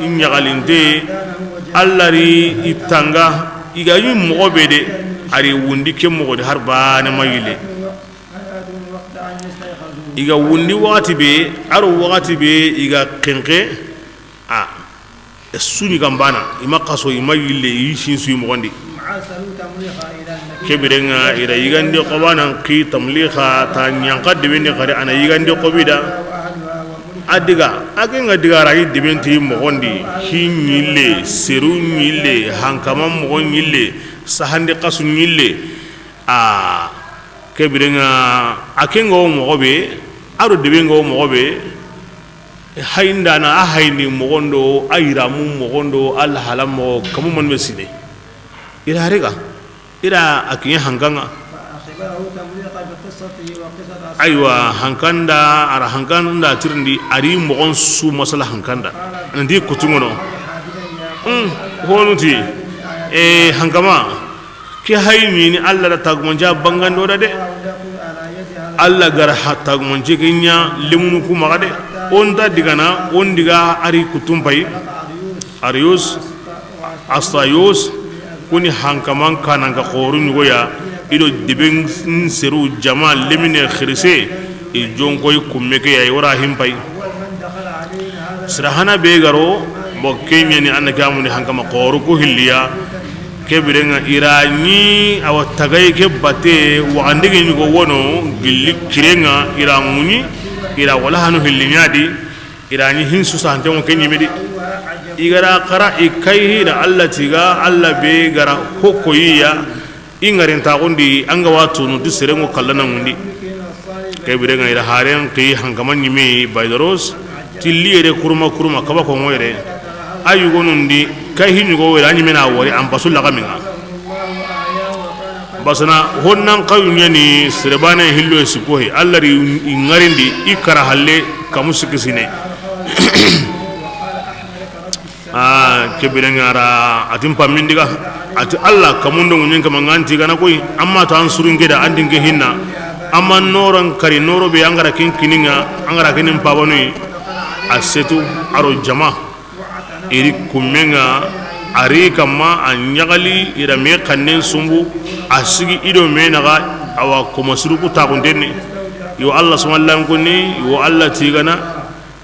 i ɲaxalinte, Alla ri i tanga, i ga ɲi moxo be de, ari wundi ke moxo de har bane ma yille. I ga wundi waxati be, aro waxati be, i ga xenxe, a, Su ɲi gambana, i ma xaso, i ma yille, i sinsu i moxondi. Ke birenŋa, i ra yigandi xobanan xi tamlixa ta ɲanxa debeni xari, a na yigandi xobi da. A diga, a ke ŋa diga ra yi debenti moxondi, hi ɲille, seru ɲille, hankama moxo ɲille, sahandi xasu ɲille. A ke birenŋa, a ke ŋa wo moxo be, a do debe ŋa wo moxo be. Hayindana, a hayindi moxon do, a yiramu moxon do, a lahala moxo, kamu manu be sine. I ra riga, i ra a kiɲe hankanŋa. Aywa, hankanda, a ra hankanda tirindi, a ri moxon su masala hankanda. Nanti kutunŋono. Hum, honu ti, e, hankama. Ke hayi ɲini Alla da tagumance a bangandi o da de. Alla ga ra ha tagumance ke ɲa lemunu ku maxa de. O nta digana, o n diga a ri kutum payi. Arius, Astayus, kuni hankaman kananka xoru ɲugoya. I do deben seru jama lemine xirise. I jonkoy kumme ke ya, i wara himpay. Sira hana be garo, bo ke ɲeni an na ke amuni hankama xoru ku hilliya. Ke birenŋa i ra ɲi awa tagay ke batte, waxandege ɲugo wono gilli kirenŋa, i ra ŋuɲi, i ra wala hanu hilli ɲadi, i ra ɲi hinsu santenŋo ke ɲimidi. I ga ra xara i kay hina Alla tiga, Alla be ga ra hokkoyiya. I ŋarintaxundi, an ga wa tunu ti serenŋo kallana ŋundi. Ke birenŋa i ra haren xi hankama ɲimi Baydaros, tilli yere kuruma kuruma, kaba konŋo yere. A yugonundi, kay hi ɲugo were, a ɲimena wori, an basu laxaminŋa. Basana, honnan kayu ɲeni, serebane hillo e sikko he, Alla ri i ŋarindi, i kara halle, kamu sikisine. A ke birenŋa ra, a ti n pammindiga, a ti Alla, kamundo ŋuɲen kama ŋa n ti gana koy, amma ta an surun ke da, an dinke hinna, amma noran kari, noro be an ga ra ken kininŋa, an ga ra ken n pabanuyi, a setu, a ro jama, i ri kummenŋa, a ri kamma, a ɲaxali, i ra me xannen sumbu, a sigi i do me naxa, awa koma suruku taxuntenni, yo Alla sumallankonni, yo Alla tigana.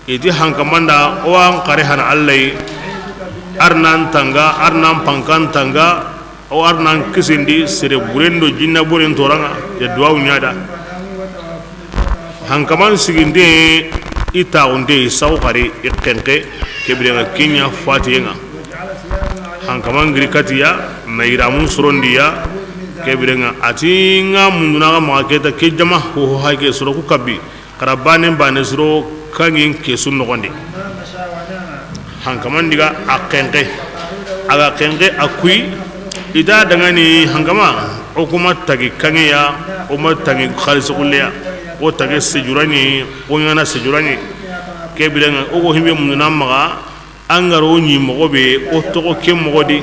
I ti hankamanda, o wa an xare hana Alla yi, ar nan tanga, ar nan pankan tanga, o ar nan kisindi sere buren do jinna buren toranŋa, ya duwawu ɲada. Hankaman siginde, i taxunte, i saxu xari, i xenxe, ke birenŋa ke ɲa fatiyenŋa. Hankaman giri katiya, na yiramun sorondiya, ke birenŋa a ti ŋa munduna ga maxa keta ke jama, ho ho hake soro ku kabbi. Xara banen bane siro kanŋen ke su noxondi. Hankaman diga a xenxe. A ga xenxe a kuyi. I ta dangani hankama, o kuma tagi kanŋeya, o ma tagi xalisi xulleya, o tage sejurani, o ɲana sejurani. Ke birenŋa o go himbe munduna maxa. An ga ro ɲi moxo be, o toxo ke moxo di.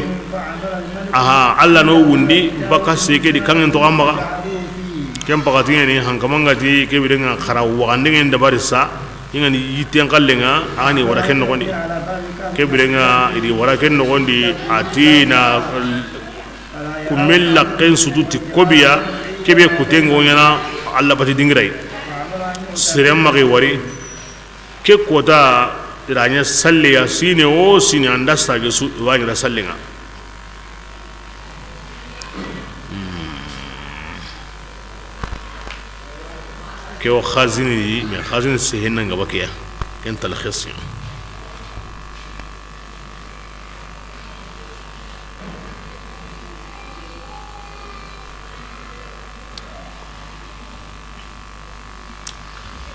Aha, Alla no wundi, baka seke di kanŋen toxo a maxa. Ken paxati ɲeni, hankamanga ti, ke birenŋa xara waxandenŋen dabari sa, i ŋa ni yitten xallenŋa, a ga ni wara ken noxondi. Ke birenŋa, i di wara ken noxondi, a ti na kumme laqqen sutu ti kobiya, ke be kutenŋo ɲana, Alla bati dingiray. Seren maxi wari. Ke kota, i ra ɲa salleya, sine wo sine, an da sage su, i wa ɲa da sallenŋa. Ke wo xazini yi, mais xazini sehen na ŋa ba ke ya, ken talxis ya.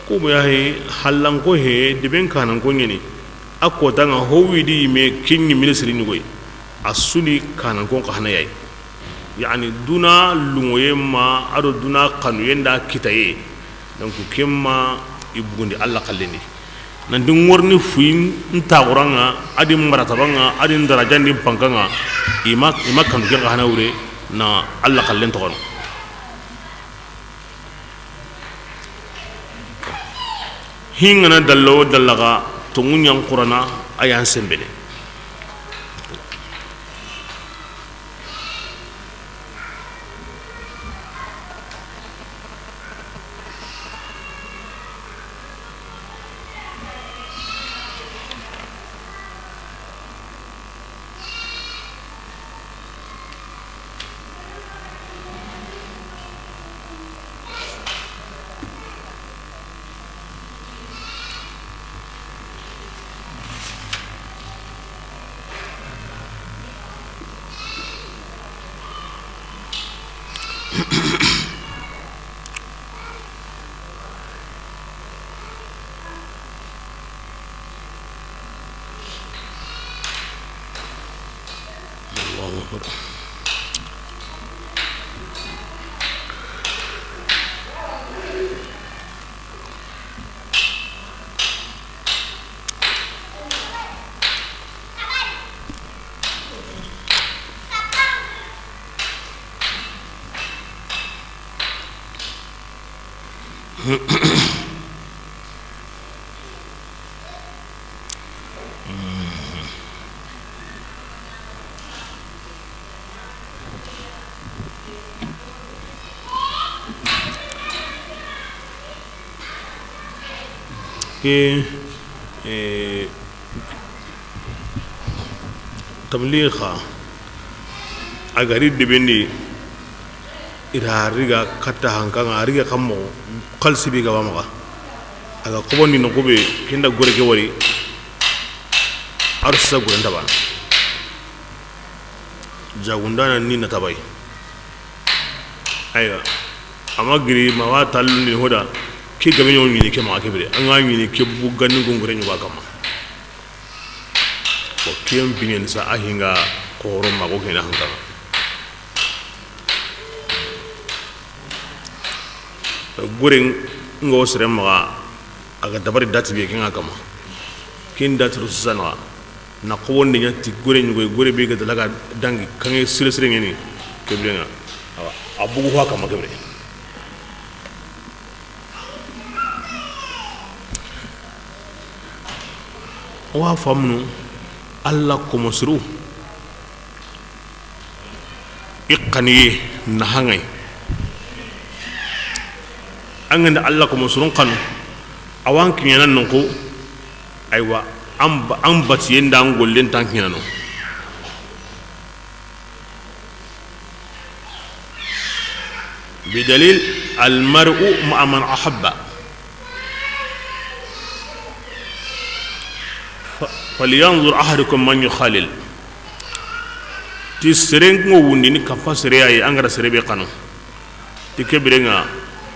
Kubo ya he, hallanko he, deben kananko ɲeni. A kotanŋa ho widi yime, kiɲi ministre ɲugoy. A suni kanankon xa hana yayi. Yani duna lungoye ma, a do duna xanuye nda kitaye. Donc ken ma i bugundi Alla xallen di. Nanti ŋorni fuyi n taxuranŋa, a di n maratabanŋa, a di n darajan di n pankanŋa, i ma, i ma kanu ken xa hana wure na Alla xallen toxono. Hingana dalla wo dalla ga, tonŋu ɲa n Qurana, a ya n senbene. Ke, eh, tablixa, a ga ri deben di, i ra riga katta hankanŋa, a riga xa moxo, xalisi be ga ba maxa, a ga xobondi noxu be, ken da gore ke wari, a ro sisa gore nta bana. Jagundana ni na tabay. Aywa. Ama giri ma wa tallun ni hoda. Ke gabe ɲo ɲini ke ma ke bire. An ga ɲini ke bu ganni gongore ɲuga kama. Ko ken binen sa a hinga xoro ma ko kena hankana. Gore ngo sere maxa, a ga dabari dati be kenga kama. Ken dati ro sisana. Na xowonde ɲa ti gore ɲugoy, gore be ga dalaga dangi, kanŋe sire sire ŋeni, ke birenŋa. Awa, a bugu ho a kama ke bire. O wa famunu, Alla komo suru, i xaniye na haŋay. An ga nda Alla komo surun xanu, a wa an kiɲana nonko. Aywa, an ba-, an batiyen da an gollen tan kiɲana no. Bidalil, almar'u ma'a man ahabba. Fa-, falyanzur ahadukum man yukhalil. Ti seren ŋo wundini kappa sere yayi, an ga da sere be xanu. Ti ke birenŋa,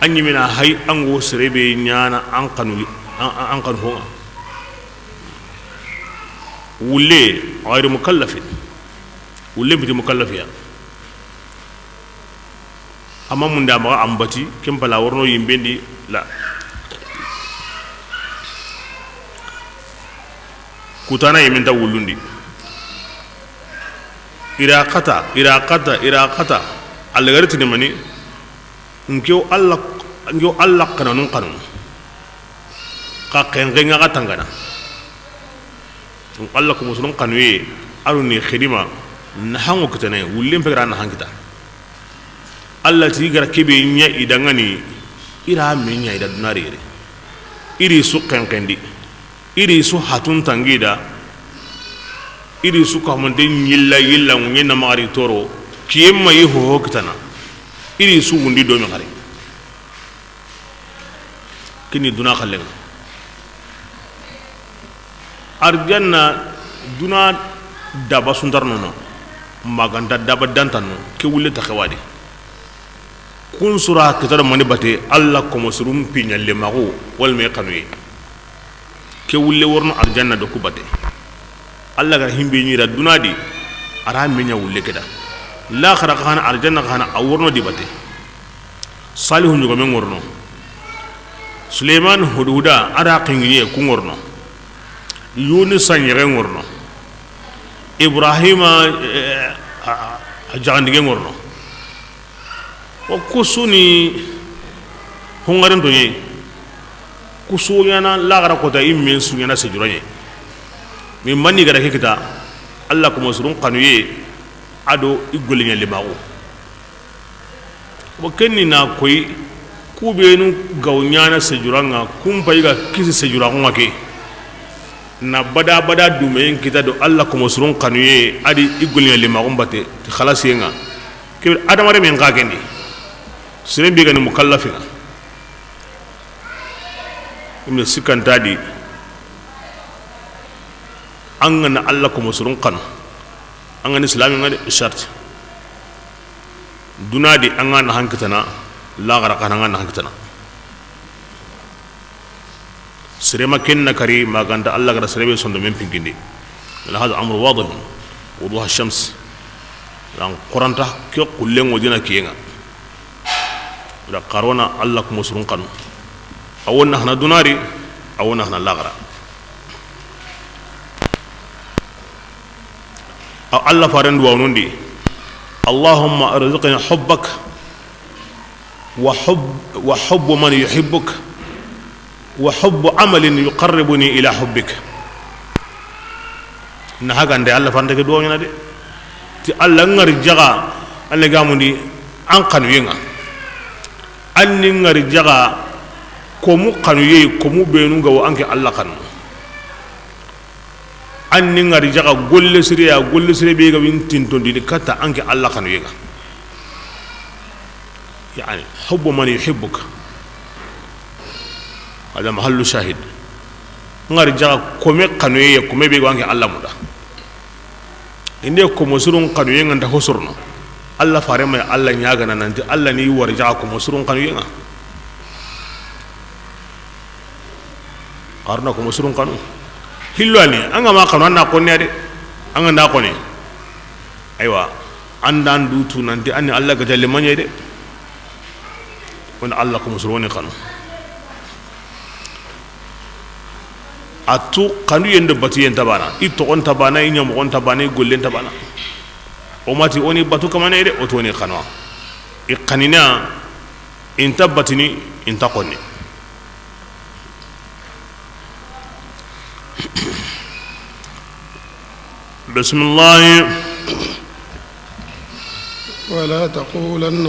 an ɲimina hay an go sere be ɲana an xanu, an, an, an xanu hoŋa. Wulle, ghayru mukallafin. Wulle biti mukallafiya. Amma munda maxa an bati, ken pala worno yimbendi la. Kutana yiminta wullundi. Ira xata, ira xata, ira xata. Alla gari tini mani, nkew Alla, nkew Alla xananun xanun. Xa xenxenŋa xa tangana. Donc Alla komo surun xanuye, a ro ni xidima, na hanŋo kitene, wullen pegara na han kita. Alla ti gara kebe ɲa i danŋani, i ra me ɲa i da dunari yere. I ri su xenxendi, i ri su hatun tangida, i ri su kamante ɲilla yilla ŋuɲe na maxari toro, kiye ma yi hoho kitana, i ri su wundi do mi xari. Kini duna xallenŋa. Arjanna duna daba suntarnono, maganta daba dantano, ke wulle taxewadi. Kun sura kitaro mani bate, Alla komo surun piɲalle maxu, wala me xanuye. Ke wulle worno arjanna do ku bate. Alla ga himbe ɲira duna di, a ra me ɲa wulle keda. Laxara xa na, arjanna xa na, a worono di bate. Salihu ɲogome ŋorono. Suleymani hudhuda, a da xingiɲe ku ŋorono. Yunusa ɲexe ŋorono. Ibrahima, eh, a, a jaxandige ŋorono. Wo ku su ni hongarin to ɲe. Ku su ɲaana laxara kota, i men su ɲaana sejura ɲe. Mi manni ga da ke kita, Alla komo surun xanuye, a do i golliɲa limaxu. Wo ken ni na koyi, ku benu ga wo ɲaana sejura ŋa, kun pay ga kisi sejura ŋa ke. Na bada bada dumeyen kita do Alla komo surun xanuye, a di i golliɲa limaxu bate, ti xalasiye ŋa. Kebe adamare men xa ken di. Seren be ga ni mukallafi ŋa. I me sikkanta di, an ga na Alla komo surun xanu, an ga ni silami ŋa de, sharti. Duna di an ga na hankitana, laxara xa na an ga na hankitana. Sere ma ken na kari, ma ga nta Alla ga da sere be sondo men pinkindi. Wala hada amru wadih, wuduha shams. Lan xoranta ke xullen ŋo dina kiyen ŋa. Da xarona Alla komo surun xanu. A wo na xa na duna di, a wo na xa na laxara. A Alla faren duwawunundi, Allahumma arzuqni hubbak wa hubb-, wa hubbu man yuhibbuk wa hubbu amalin yuqarribuni ila hubbik. Na hagande Alla faren ke duwawu ɲaana de. Ti Alla ŋari jaxa, Alla ga mundi an xanuyen ŋa. An ni ŋari jaxa komu xanuye, komu benu ga wo an ke Alla xanu. An ni ŋari jaxa golle sire ya, golle sire be ga win tintondini katta an ke Alla xanuye ŋa. Yani, hubbu man yuhibbuka. Hada mahallu shahid. Ŋari jaxa kome xanuye, kome be ga wo an ke Alla muda. Inde komo surun xanuye ŋa nta ho sorono. Alla fare ma Alla ɲaagana nanti Alla ni wari jaxa komo surun xanuye ŋa. Xaruna komo surun xanu. Hillo ani, an ga ma xanu, an na xonne de. An ga nda xonne. Aywa, an da an dutu nanti an ni Alla ga jalle maɲe de. Woni Alla komo surun xanu. A tu xanuyen do batuyen ta bana, i toxon ta bana, i ɲamoxon ta bana, i gollen ta bana. O ma ti o ni batu kamane de, o to ni xanuwa. I xanina, i nta batini, i nta xonni. Bisimilahi. ولا تقولن.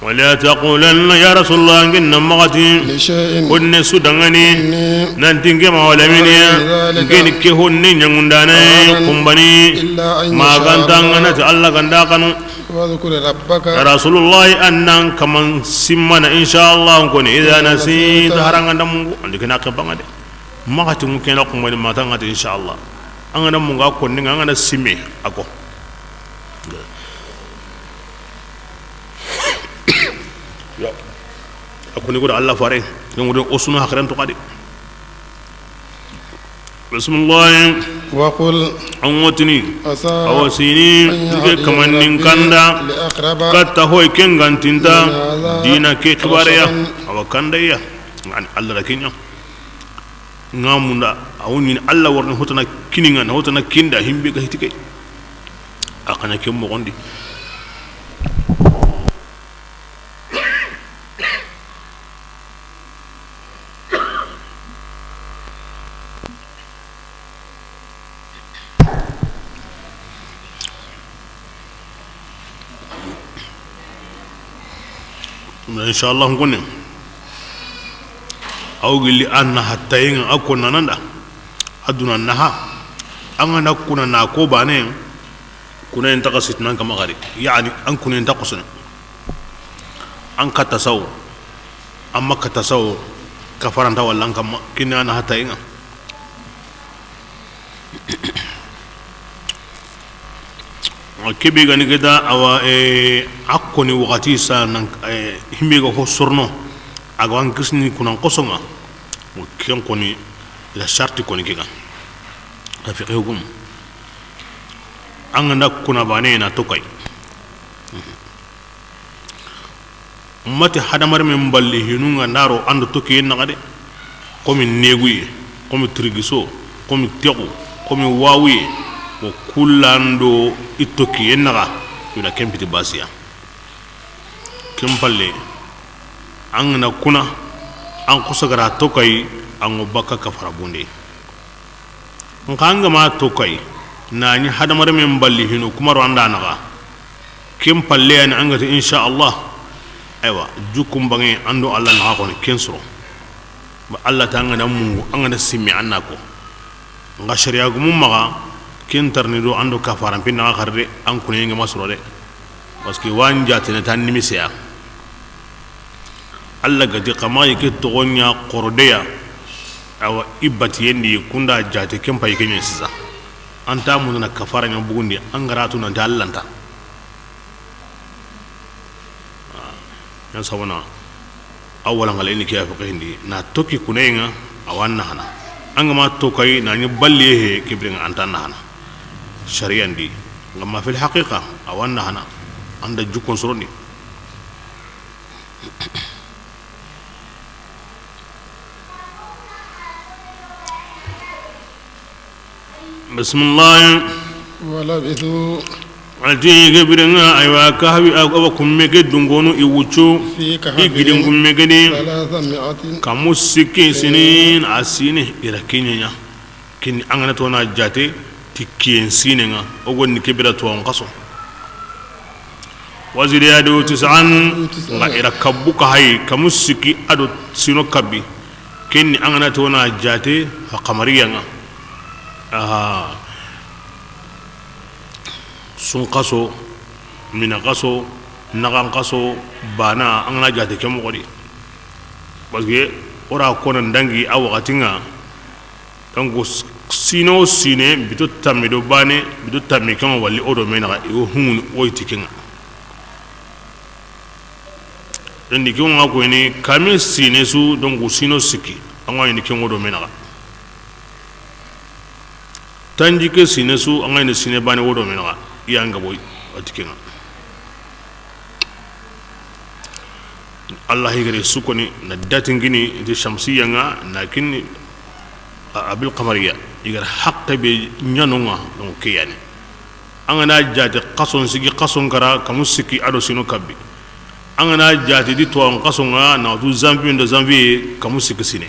ولا تقولن يا رسول الله، n ke na maxa ti, لشيء، konne su dangani, إني، nanti n ke ma wala mini ya, ذلك، n ke ni ke honne ɲaŋundana، أبدا، kumbani, إلا أن يشاء الله، ma ga nta an ga na ti Alla ga nda xanu. واذكر ربك. Ya Rasulullahi, an na an kaman simmana, inshallah, n koni, إذا نسيت، hari an ga nda mungu, an di ke na ke banga de. Maxa ti n ke na kumbani, ma ta n ga ti, inshallah. An ga na mungu a konni, an ga na simme a ko. Ya. A koni ko da Alla fare, ke ŋudo o sunu haqilen to xadi. Bisimilahi. وقل. An ŋotini. عسى. Awa sini, أن n ke يهديني kaman nin ربي kanda. لأقرب. Katta hoy ke n ga ntinta. من هذا. Dina ke xibare ya. رشدا. Awa kanda ya. An Alla da ke ɲa. N ga munda, a wo ɲini Alla wa ri na hotana kini n ga, na hotana kinda himbe ga hiti ke. A xa na ke moxon di. Inshallah, n koni. Aw gilli an na hattayen ŋa, a ko nananda. A duna naha. An ga na kuna na ko bane. Kuna en taxa sitinan kama gari. Yani, an kuna en taxa sone. An katta sawo. An ma katta sawo. Kafaranta walla an kamma. Kinna na hattayen ŋa. Kebe gani kita awa, eh, a koni waxati sa nan, eh, himbe ga ho sorno. A ga wa n kisini kunan xoso ŋa, o ken koni la sarti koni ke ga. A fiqi hukum. An ga na kuna baane na tokayi. Mati hadamarenmen balli hinu ŋa n da ro an do tokiye naxa de. Komi neguye, komi tirigiso, komi texu, komi wawuye, o kullan do i tokiye naxa. I da ken piti basiya. Ken palle, an ga na kuna, an xoso ga ra tokayi, an ŋo bakka kafara bunde. Nxa an ga ma tokayi, na ɲi hadamarenmen balli hinu kumaro an da naxa. Ken palle yani an ga ti insha Allah. Aywa, jukkun bange an do Allah naxa koni ken soro. Ba Allah ta an ga na mungu, an ga na simmi an na ko. Nxa sariya gumu maxa, ken tarni do an do kafaran pin naxa xarde, an kunen ŋa ma soro de. Parce que wa n jaatene ta nimisiya. Allah ga ti xa maxa i ke toxo ɲa xoro de ya. Awa i batiyen di kunda jaate ken payi ke ɲa sisa. An ta mundana kafara ɲa bugundi an ga ra tu nanti Allah nta. Yan sabana. A wala ŋa la i ni ke ya fiqi hindi na toki kunen ŋa. A wa na hana an ga ma tokayi na ɲi balliye he ke biren ŋa an ta na hana. Sariyan di. Nxa ma fil haqiqa a wa na hana. An da jukkon sorondi. Bisimilahi. ولبثوا A ti ke biren ŋa, aywa, Kahfi, a, a wa kumme ke dungonu i wuccu, في كهفهم i gidin kumme ke di, ثلاثمائة kamu sikki سنين. Sinin, a sine, i ra ke ɲa ɲa. Kini an ga na tona jaate, ti kiyen sinen ŋa, o gonni ke bira to an xaso. وزدوا تسعا, nxa i ra kabbu ka hayi, kamu sikki a do sino kabbi. Kenni an ga na tona jaate, fa qamariya ŋa. Aha. Sunxaso, minanxaso, naxanxaso, baane, an ga na jaate ke moxo di. Parce que o ra kona n dangi a waxati ŋa. Donc s-, sino sine, bito tammi do baane, bito tammi ke ŋa wali o do me naxa, i wo hunguni o yi ti ke ŋa. Dendi ke ŋa ko ni kame sine su, donc sino sikki, an ga ni ke ŋa o do me naxa. Tanjikke sine su, an ga ni sine baane o do me naxa, i ya n ga boyi, a ti ke ŋa. Allah i gare su koni na datingini ti shamsiya ŋa na kinni a, a bil qamariya. I gare haqqe be ɲa no ŋa, donc ke yani. An ga na jaate xason sigi, xason kara, kamu sikki a do sino kabbi. An ga na jaate di to an xason ŋa, na tu janvier do janvier, kamu sikki sine.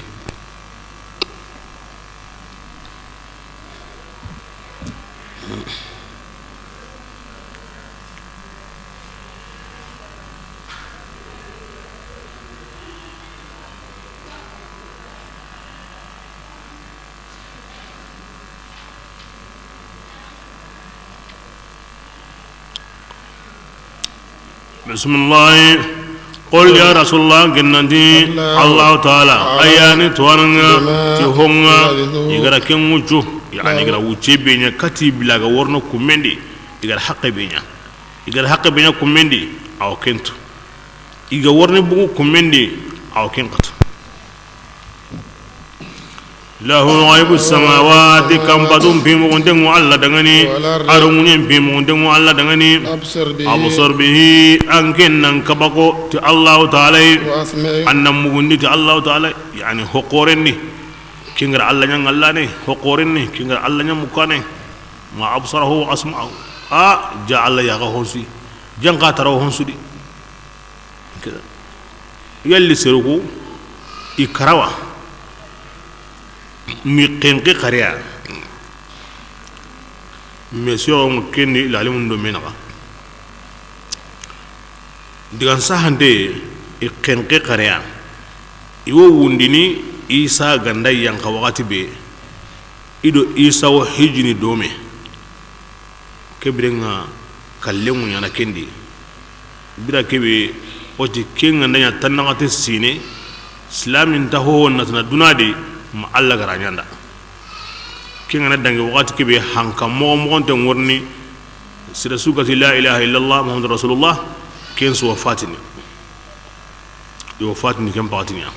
Bisimilahi. Qul ya Rasulullah, gennanti Allahu Taala, a yani tuwaana ŋa ti ho ŋa i gara ken wuccu, yani i gara wucce be ɲa kati bila ga worno kummendi, i gara haqqe be ɲa, i gara haqqe be ɲa kummendi, awa ken tu, i ga worni bugu kummendi, awa ken katu. Lahu ghaibu samawati, kanpatun pimuxunten ŋo Alla danŋani, a do ŋuɲen pimuxunten ŋo Alla danŋani. Absir bihi, an ken nan kabako ti Allahu Taala yi, an nan mugundi ti Allahu Taala yi, yani ho xoren ni, ken gara Alla ɲa ŋallane, ho xoren ni, ken gara Alla ɲa mukkane. Ma absarahu wa asma'ahu. A ja Alla ya ga honsu, jan xa tara honsu di. Yalli seruku i karawa mi xenqe xareya. Mais soxo kendi lalimun do menaxa digan sahante i xenqe xareya. I wo wundini Isa ganda yanxa waxati be. I do Isa wo hijini dome. Ke biren ŋa kallen ŋu ɲana kendi. Bira kebe o ti ken ŋa nda ɲa tannaxate sine. Silamin ta hoho natana duna di ma Alla gara ɲanda. Ken ŋa na dangi waxati kebe hanka moxo moxonte ŋorni. Sira su gati la ilaha illallah Muhammadu Rasulullah. Ken su wa fatini. Yo, fatini ken paxati ɲa.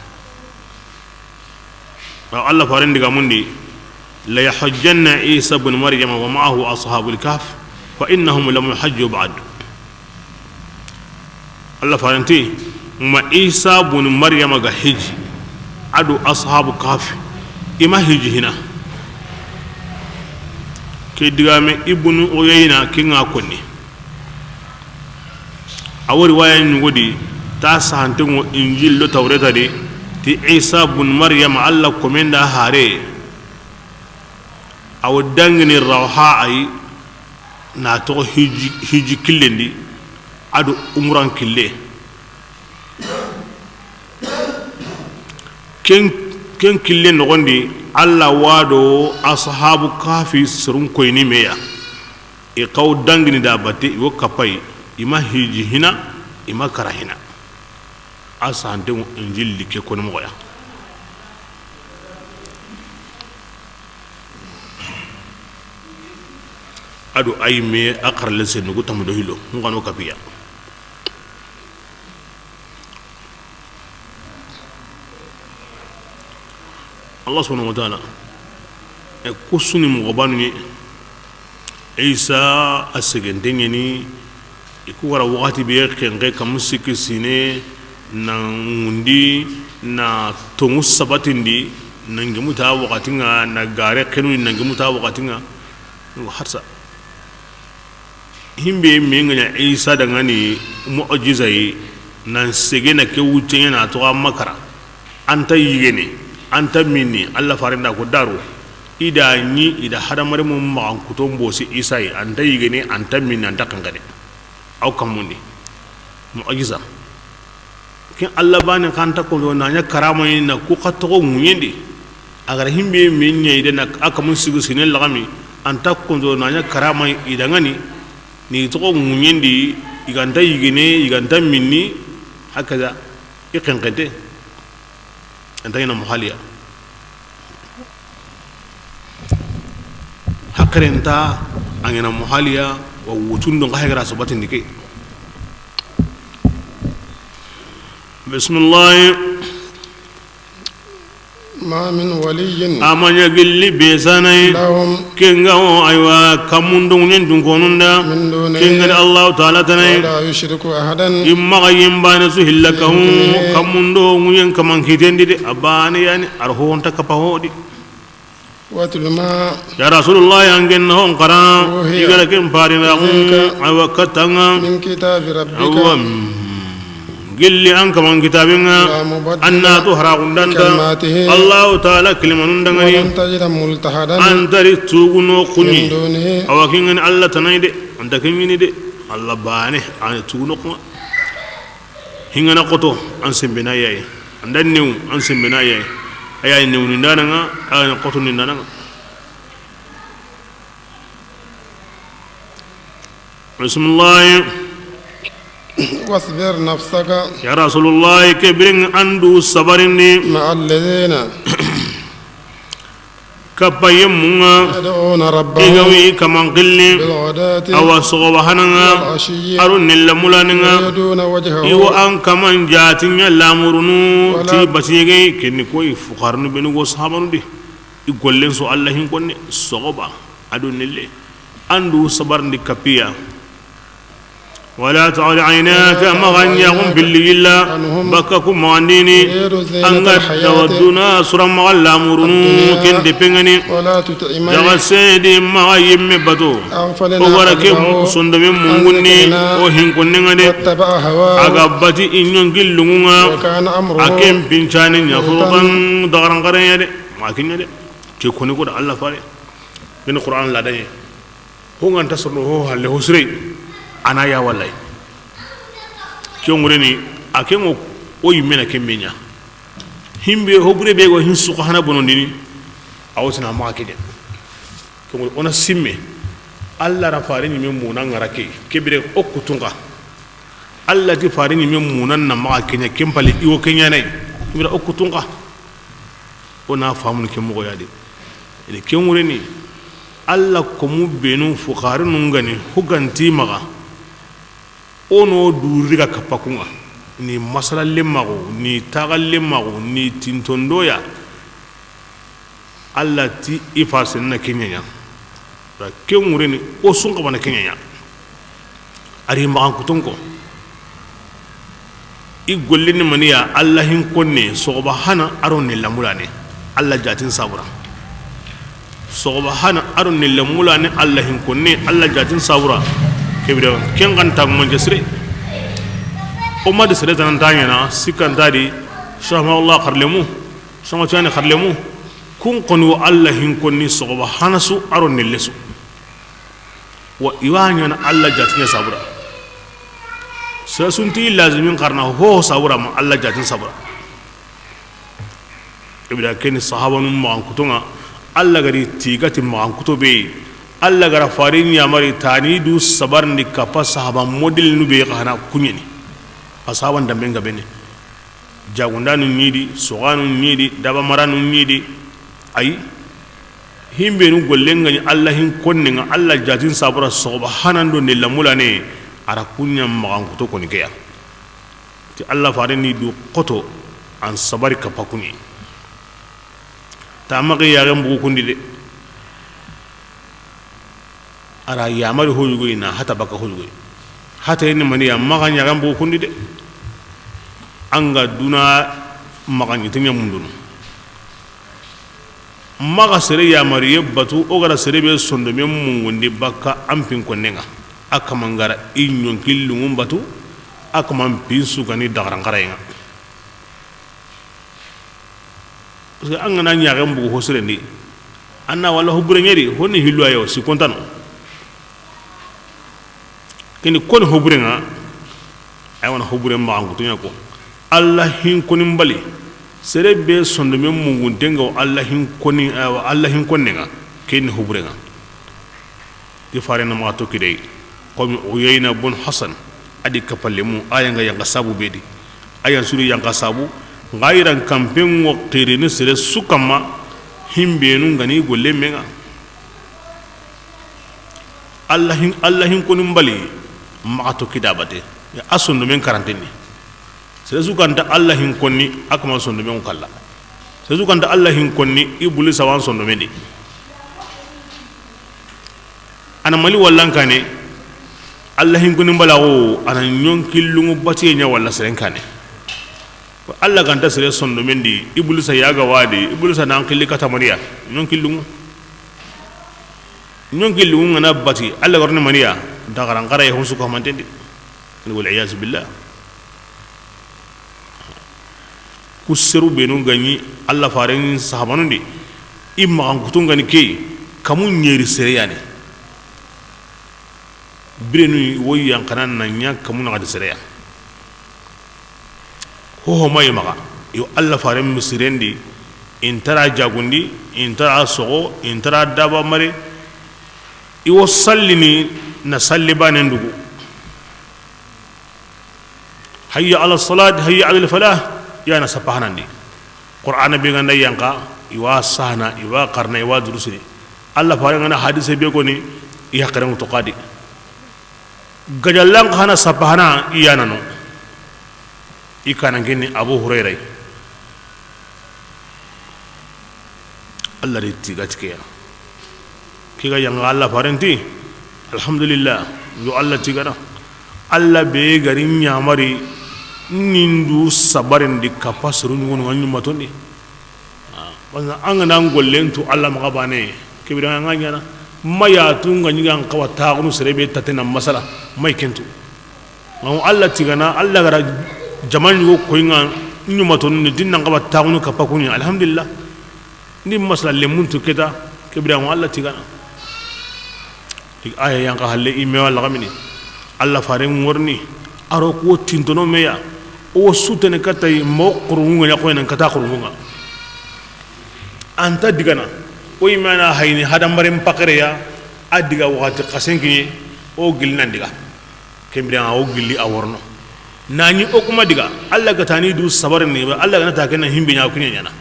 Awa, Allah faren digamun di, "La yahujjanna Isa bnu Maryama wa ma'ahu ashabul kahf, fa innahum lam yuhajju ba'd." Allah faren ti, ma Isa bnu Maryama ga hiji, a do ashabu kahf, i ma hiji hina. Ke digame Ibnu Uyayna ke ŋa konni. A wo riwaya ɲugo di, ta sahantenŋo Injil do Tawreta di, ti Isa bun Maryam, Allah komen da hare, a wo dangini Rawha ayi, na toxo hiji, hiji killen di, a do umuran kille. Ken, ken kille noxon di, Allah wa do ashabu kahfi serun koyini me ya. I xaw dangini da batte, i wo kapay, i ma hiji hina, i ma kara hina. A sahantenŋo Injil li ke koni moxo ya. A do ayi me a xarale senugu tamu do hilo, n xano kapiya. Allah subhanahu wa ta'ala, e, kusuni moxo banu ni. Isa a segente ɲeni, i ku wara waxati be xenxe kamu sikki sine, na ŋundi, na tonŋu sabatindi, na ngimuta waxati ŋa, na gare xenu, na ngimuta waxati ŋa. Harsa. Himbe me ŋa ɲa Isa dangani mu'jiza yi, nan sege na ke wucce ɲa na toxo a ma kara. Anta yigene, anta minni, Allah farenda ko daru. I da ɲi, i da hadamare mu maxan kuton bosi Isa yi, anta yigene, anta minni, anta kankade. Aw kamundi. Mu'jiza. Ken Allah bane xa nta konto na ɲa karamayi na ku xa toxo ŋuɲendi. A ga ra himbe me ɲa i de na a kamun sigu sine laxami, a nta konto na ɲa karamayi i dangani, ni toxo ŋuɲendi, i ga nta yigene, i ga nta minni, hakaza, i xenxente. A nta ɲaana muhaliya. Haqilen nta a ɲaana muhaliya, wa wutundo ŋa hegara sobatindi ke. Bismillahi. Ma min waliyyin. A ma ɲa gilli be sanayi. Lahum. Ken ŋa wo, aywa, kamun do ŋuɲen dun konunda. Min dunihi. Ken ŋa ni Allahu Ta'ala tanayi. Wala yushriku ahadan. I maxa yin bane su hilla kahun. Fi hukmihi. Kamun do ŋuɲen kaman kitendi de. A bane yani, ar ho nta kapa ho di. Watlu ma. Ya Rasulullah, an gen na hon xara. Uhiya. I ga ra ken parina. Ilayka. Aywa, katta an ŋa. Min kitabi rabbika. Aywa. Gilli an kaman kitaben ŋa. La mubaddila. An na tu haraxundanta. Li kalimatihi. Allahu Ta'ala kilimanun dangani. Wa lan tajida multahadan. An ta ri tuguno xuni. Min dunihi. Awa ken ŋa ni Allah tanayi de. A nta ken ɲini de. Allah bane, a ni tuguno xuma. Hingana xoto, an sembena yayi. An da new, an sembena yayi. A ya ni new ni ndana ŋa, a ya ni xoto ni ndana ŋa. Bismillahi. Wasbir nafsaka. Ya Rasulullah, ke biren an du sabarindi. Ma'a alladhina. Kappa yemmun ŋa. Yad'una rabbahum. I ga wi kaman xilli. Bil ghadati. Awa soxoba hana ŋa. Wal ashiyyi. Aro nilla mulani ŋa. Yuriduna wajhahu. I wo an kaman jati ɲa lamurunu. Wala. Ti batiyege kenni koy fuqarnu benu go sahabanu di. I gollen so Allah hin konne soxoba. Ado nille. An du sabarindi kappiya. Wala ta'du aynaka, maxa ɲaxun pilli yilla, bakka ku maxandini, an ga dawa duna sura maxa lamurunu, ken depen ŋa ni. Daga sedi maxa yemme bato, o ga ra ke sondomen mungunni, o hinkonne ŋa de, a ga bati i ɲonki lungun ŋa, a ken pincane ɲa furtan dagaran xaren ya de, ma ken ɲa de, ke koni ko da Allah fare, ken Qur'an la daye. Ho ŋa nta sorono ho halle ho sire, a na ya wallahi. Ke ŋureni, a ke ŋo o yimme na ke me ɲa. Himbe ho bure be go hin suko hana bonondini, a wo ti na maxa ke de. Ke ŋure o na simme, Allah ra fare ɲime muna ŋa ra ke, ke bire o kutunka. Allah ti fare ɲime munan na maxa ke ɲa, ken pali i wo ke ɲa nay. Ke bire o kutunka. O na famunu ke moxo ya de. Ini ke ŋureni, Allah komu benu fuqarinu ŋa ni, huganti maxa, o no duri ga kappa kun ŋa. Ni masala lemmaxu, ni taxa lemmaxu, ni tintondoya. Alla ti i fasen na ke ɲaɲa. Ra ke ŋureni o sun xabana ke ɲaɲa. A ri maxankuton ko. I gollini maniya Alla hin konne soxoba hana a ro ni lamulane. Alla jatin sabura. Soxoba hana a ro ni lamulane Alla hin konne Alla jatin sabura. Kebira ken kan tagumance sire. O ma di sere tananta ɲana sikkanta di. Sahma Allah xarlemu. Sahma tiyani xarlemu. Kun koni wo Alla hin konni soxoba hana su a ro ni lesu. Wa i wa ɲana Alla jatiɲa sabura. Sere sunti lazimin xarana ho sabura ma Alla jatin sabura. Ibra keni sahabanun maxankutonŋa. Alla gari tigati maxankuto be. Alla gara fari ɲamari tani du sabarindi kappa sahaba model nu be xana kuɲeni. A sahaban dambe nga bene. Jagundanu ɲidi, soganu ɲidi, daba maranu ɲidi. Ayi. Himbenu gollen ga ɲi Alla hin konne nga Alla jatin sabura soxoba hanando ne lamulane. A ra kuɲa maxankuto koni keya. Ti Alla fare ni du xoto an sabari kappa kuɲi. Ta maxi yaxen bugu kundi de. A ra yamari hoyugoyi na hata baka hoyugoyi. Hata ni maniya maxa ɲaxen bugu kundi de. An ga duna maxa ɲiti ɲamundunu. Maxa sere yamariye batu o gara sere be sondomen mungundi bakka an pin konnenŋa. A kamangara i ɲonkillungun batu. A kaman pin sugani daxaranxarayenŋa. Parce que an gana ɲaxen bugu ho sirendi. An na walla ho bure ɲeri honi hillo ayo si kontano. Kini koni ho burenŋa. Ay wana ho buren maxankutuɲa ko. Alla hin koni mbali. Sere be sondomen munguntenŋa Alla hin koni, Alla hin konnenŋa. Keni ho burenŋa. Ti faren na maxa tokki dey. Komi Uyayna bun Hasan. A di kapallemu a ya nga yanqa sabu be di. A yan suri yanqa sabu. Nga yiran kampen ŋo xirini sere su kamma. Himbenu ngani golle menŋa. Alla hin, Alla hin koni mbali. Maxa tokki dabate. A sondomen karantenni. Sere su ganta Alla hin konni a kama sondomen kalla. Sere su ganta Alla hin konni i buli sawan sondomen di. A na mali wallan kane. Alla hin konni mbalaxo a na ɲonkillungu batiye ɲa walla seren kane. Alla ganta sere sondomen di Iblisa yaga wadi Iblisa nan xilli kata maniya. Ɲonkillungu. Ɲonkillungu ngana bati Alla garni maniya. Daxaranxaraye honsu ko mantendi. Wal iyazu billah. Ku seru benu ga ɲi Alla faren sahabanun di. I maxankutun ga ni ke kamu ɲeri sere yani. Birenu wo yanqana na ɲa kamu naxati sere ya. Hoho mayi maxa. Yo Alla faren misiren di. Intara jagundi, intara soxo, intara daba mare. I wo sallini na salli banen dugu. Hayya ala salat, hayya ala falah. Yana sapahanandi. Qur'ana be ganda yanqa, iwa sahana, iwa qarna, iwa durusini. Alla fare ngana hadise be koni, i haqiren to qadi. Gajallan xana sapahana i yanano. I kana ngeni Abu Hurayra. Alla ri tiga tikeya. Kiga yanga Alla farenti. Alhamdulillah. Yo Alla tigana. Alla be gari ɲamari nindu sabarendi kapa suru ɲugonu ŋa ɲumatondi. Parce que an gana gollen tu Alla maxa bane kebira nga ɲana. Maya tu nga ɲiga an xawa taxunu serebe tatena masala. May kentu. Ŋa Alla tigana, Alla gara jama ɲugo koyinga ɲumatonu ni dinna n xaba taxunu kappa kuɲa, alhamdulillah. Ndi masala lemuntu keta, kebira ŋa Alla tigana. Tig aya yanka halle i mewa laxamini. Alla faren ŋorni, aro ko tintono meya. O sutene katay mo qurunga ɲa koyna kata qurunga. Anta digana, o imana hayni hadamaren pakereya, a diga waxati xasenkiɲe, o gilli nan diga. Kembira o gilli a worno. Nani o kuma diga, Alla gatani du sabarini, Alla gana ta kena himbe ɲa kuɲa ɲana.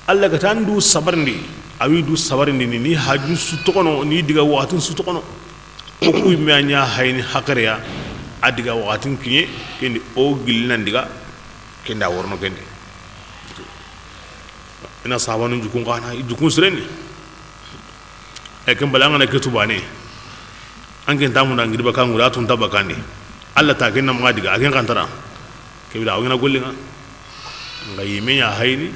Alla gatani du sabarindi, awi du sabarindi ni, ni hajun su toxono, ni diga waxatun su toxono. O ku me ɲa hayni haqereya, A diga waxatin kiɲe, ken di o gilli nan diga, ken da worono ken di. I na sahabanu jukun xana, i jukun sirenni. E ken bala an ga na ke tu bane. An ken tamu na ngiri bakan ŋuri, a tun ta bakandi. Alla ta ken na maxa diga, a ken xantara. Ke bira, o ŋa na golli ŋa. Nga yime ɲa hayni,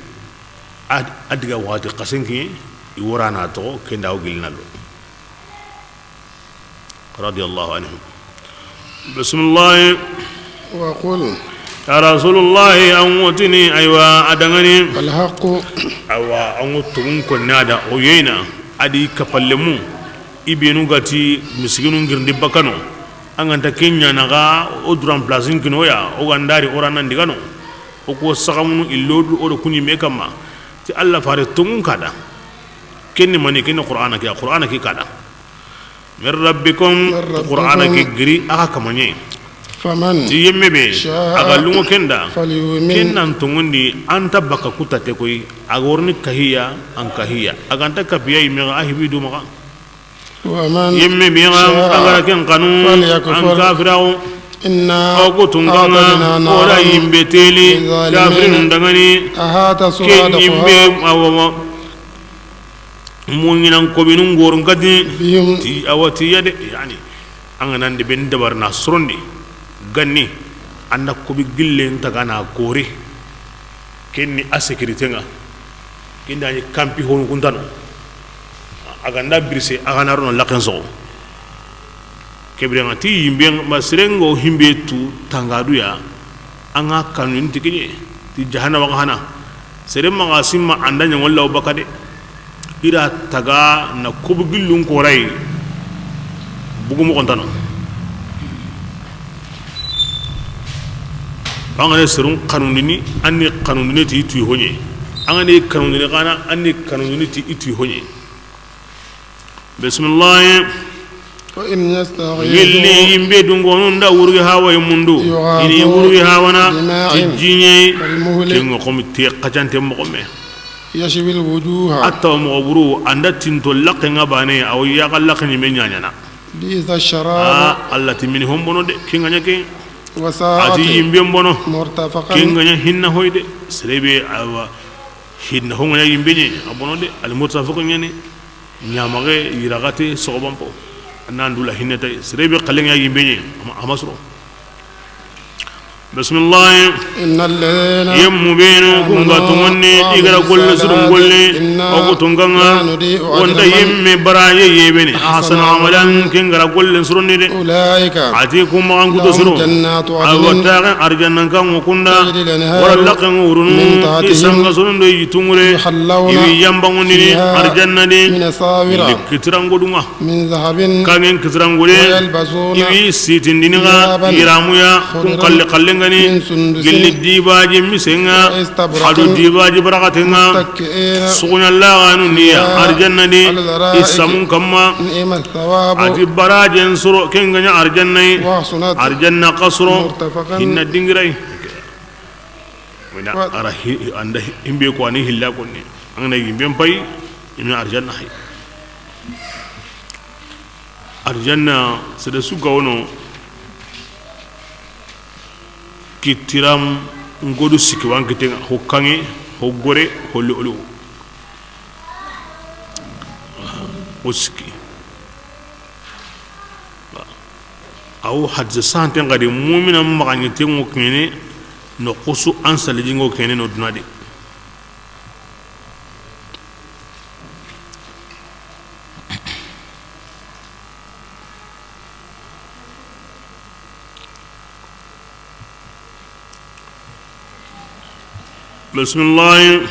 a, a diga waxati xasen kiɲe, i wora na toxo, ken da o gilli na lo. Radiyallahu anhum. Bisimilahi. Wa qul. Ya Rasulullahi, an ŋa tini, aywa, a da ŋa ni. Al haqqu. Awa, an ŋa tonŋun konni a da, o yeyna, a di kapallemu, i benu ga ti miskinu ngirindi bakano, an ga nta ke ɲana ga, o duran place n kino ya, o ga ndari o ra nan digano, o ko saxamunu illo du o do kuɲi me kamma, ti Alla fare tonŋun ka da, ken ni mani, ken ni Qur'ana ke, Qur'ana ke ka da. Min rabbikum, min rabbikum. Qur'ana ke giri a xa kamaɲe. Faman. Ti yemme be, sha'a, a ga lungo ken da, falyu'min. Ken nan tonŋundi, an ta baka kutate koy, a ga wori ni kahiya, an kahiya. A ga nta kapiya yime ga, a hibi du maxa. Wa man, yemme be ga, sha'a, a ga ra ken xanu, falyakfur. An kafirawo. Inna, o ku tunŋa ŋa, a'tadna, o da, naran, yimbe teli, lizalimin, kafirinun da ŋa ni. Ahata suradiquha. Ken yimbe, awa, awa. Muminan kobinun gorun kati. Bihim. Ti, awa, ti ya de, yani, an ga nan de ben dabar na sorondi, ganni, an da kobi gillen ta ga na kori, ken ni a sécurité ŋa, ken da ni kampi honu kuntano, a ga nda birse, a ga na rono laken soxo. Ke bire ŋa ti yimbe ma sirengo himbe tu tangadu ya, an ŋa kanu ni ti kiɲe, ti jahannama xa hana. Sere maxa simma an da ɲa ŋolla o baka de. I da taga na kobu gillun koray. Bugu moxon tano. An ga ne serun kanundini, an ni kanundini ti i tu hoɲe. An ga ne kanundini xana, an ni kanundini ti i tu hoɲe. Bisimilahi. Wa in yastaghithu. Gilli yimbe dungonun da wurugi hawaye mundu. Yughathu. I ni wurugi hawana. Bima'in. Ti jiɲe. Kalmuhli. Ken ŋa xomi te xacante moxo me. Yashwi alwujuha. A tawa moxo buru, an da tinto laxe ŋa bane, a wa yaxa laxe ɲime ɲaɲana. Bi'sa sharabu. A, Alla ti mini hon bono de, ken ŋa ɲa ke. Wa sa'at. A ti yimbe bono. Murtafaqan. Ken ŋa ɲa hinna hoy de. Sere be, awa, hinna ho ŋa ɲa yimbe ɲi, a bono de, al murtafaqan ɲa ni. Ɲamaxe, yiraxate, soxobanpo. A nan dula hinne tay. Sere be xalen ŋa yimbe ɲi, a ma, a ma soro. Bisimilahi. Innal ladhina. Yemmu benu ku ga tonŋonni, i ga ra golle surun golle, o ku tunŋa ŋa, o nta yemme baraje yebene, ahsana amalan, ken ga ra golle surun ni de. Ulaika. A ti ku maxan kuto suro. Lahum jannatu adnin. A wa taxen arjannan kan ŋo kunda. Tajri al anharu. Wara laxen ŋo wurunu. Min tahtihim. I sanga surun do i tungure. Yuhallawna. I wi yambangundini. Fiha. Arjanna de. Min asawira. Li kitirangodunŋa. Min dhahabin. Kangen kitirangude. Wa yalbasuna. I wi sitindini ga. Thiyaban. Yiramuya. Kun khudran. Xalle xallen ga ni. Min sundusin. Gilli dibaji misen ŋa. Wa istabraqin. A do dibaji barakaten ŋa. Muttaki'ina. Suguɲa laxanu ni ya. Fiha. Arjanna di. Ala al-ara'iki. I samun kamma. Ni'ma thawabu. A ti barajen soro ken ga ɲa arjanna yi. Wa hasunat. Arjanna xa soro. Murtafaqan. Hinna dingiray. Wena. Wa. Ara hi-, an da hi-, himbe ko ani hilla konni. An ga na yimben pay, i na arjanna hay. Arjanna, sede su ga wono, kitiram ngodu sikki wan kitenŋa, ho kanŋe, ho gore, ho lu'lu'u. O sikki. Awo hadise santen ga di, mumina maxaɲeten ŋo kene, no xusu an salijingo kene no duna di. Bisimilahi.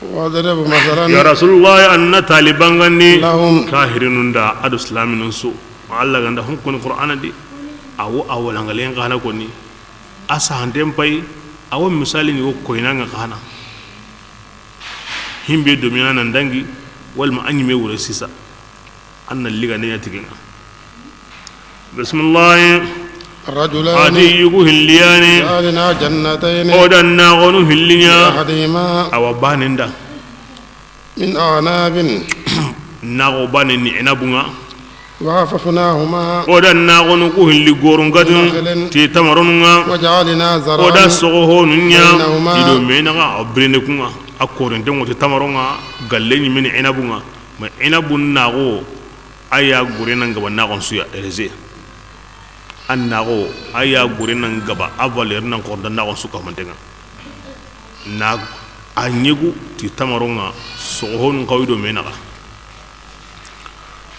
Wadrib masalan. Ya Rasulullahi, an na tali bangandi. Lahum. Kahirinun da, a do silaminun su. Alla ga nda hon koni Qur'ana di. Awo, awo langalen xa na koni. A sahanten pay, awo misali ni wo koyna nga xa na. Himbe do mina nan dangi, walma a ɲime wure sisa. An na liga ne ɲa tigenŋa. Bisimilahi. Rajulani. A ti yugu hilliyani. Ja'alna jannatayni. O da naxonu hilliɲa. Ahadihima. Awa banen da. Min a'nabin. Naxo banen ni inabunŋa. وحففناهما. O da naxonu ku hilli gorun kati, بنخل, ti tamaronu ŋa. وجعلنا زرعا. O da soxo honu ɲa, بينهما, i do me naxa, a birene ku ŋa, a korenten ŋo ti tamaron ŋa, galle ɲi mini inabu ŋa. Ma inabu naxo, a ya gure nan gaba naxon su ya, ereze. A naxo, a ya gure nan gaba, a valeur nan xornda naxon su kamanten ŋa. Na a ɲegu ti tamaron ŋa, soxo honu xa wa i do me naxa.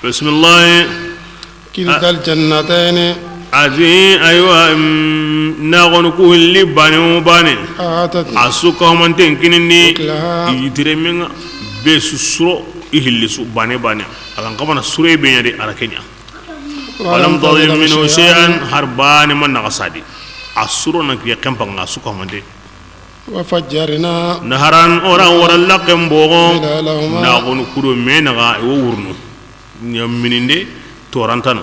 Bisimilahi. كلتا الجنتين. A ti, aywa, mm, naxonu ku hilli bane o bane. آتت. A su kamanten kinindi. أكلها. I yitire me ŋa, be su suro, i hilli su bane bane. A ga n xabana sure be ɲa de, a ra ke ɲa. ولم تظلم منه شيئا. Har bane ma naxa sadi. A suro na kiye kempa ŋa su kamante. وفجرنا. Naharan, o ra wara lakken bogo. خلالهما. Naxonu ku do me naxa, i wo wurunu. Ɲa mininde, torantana.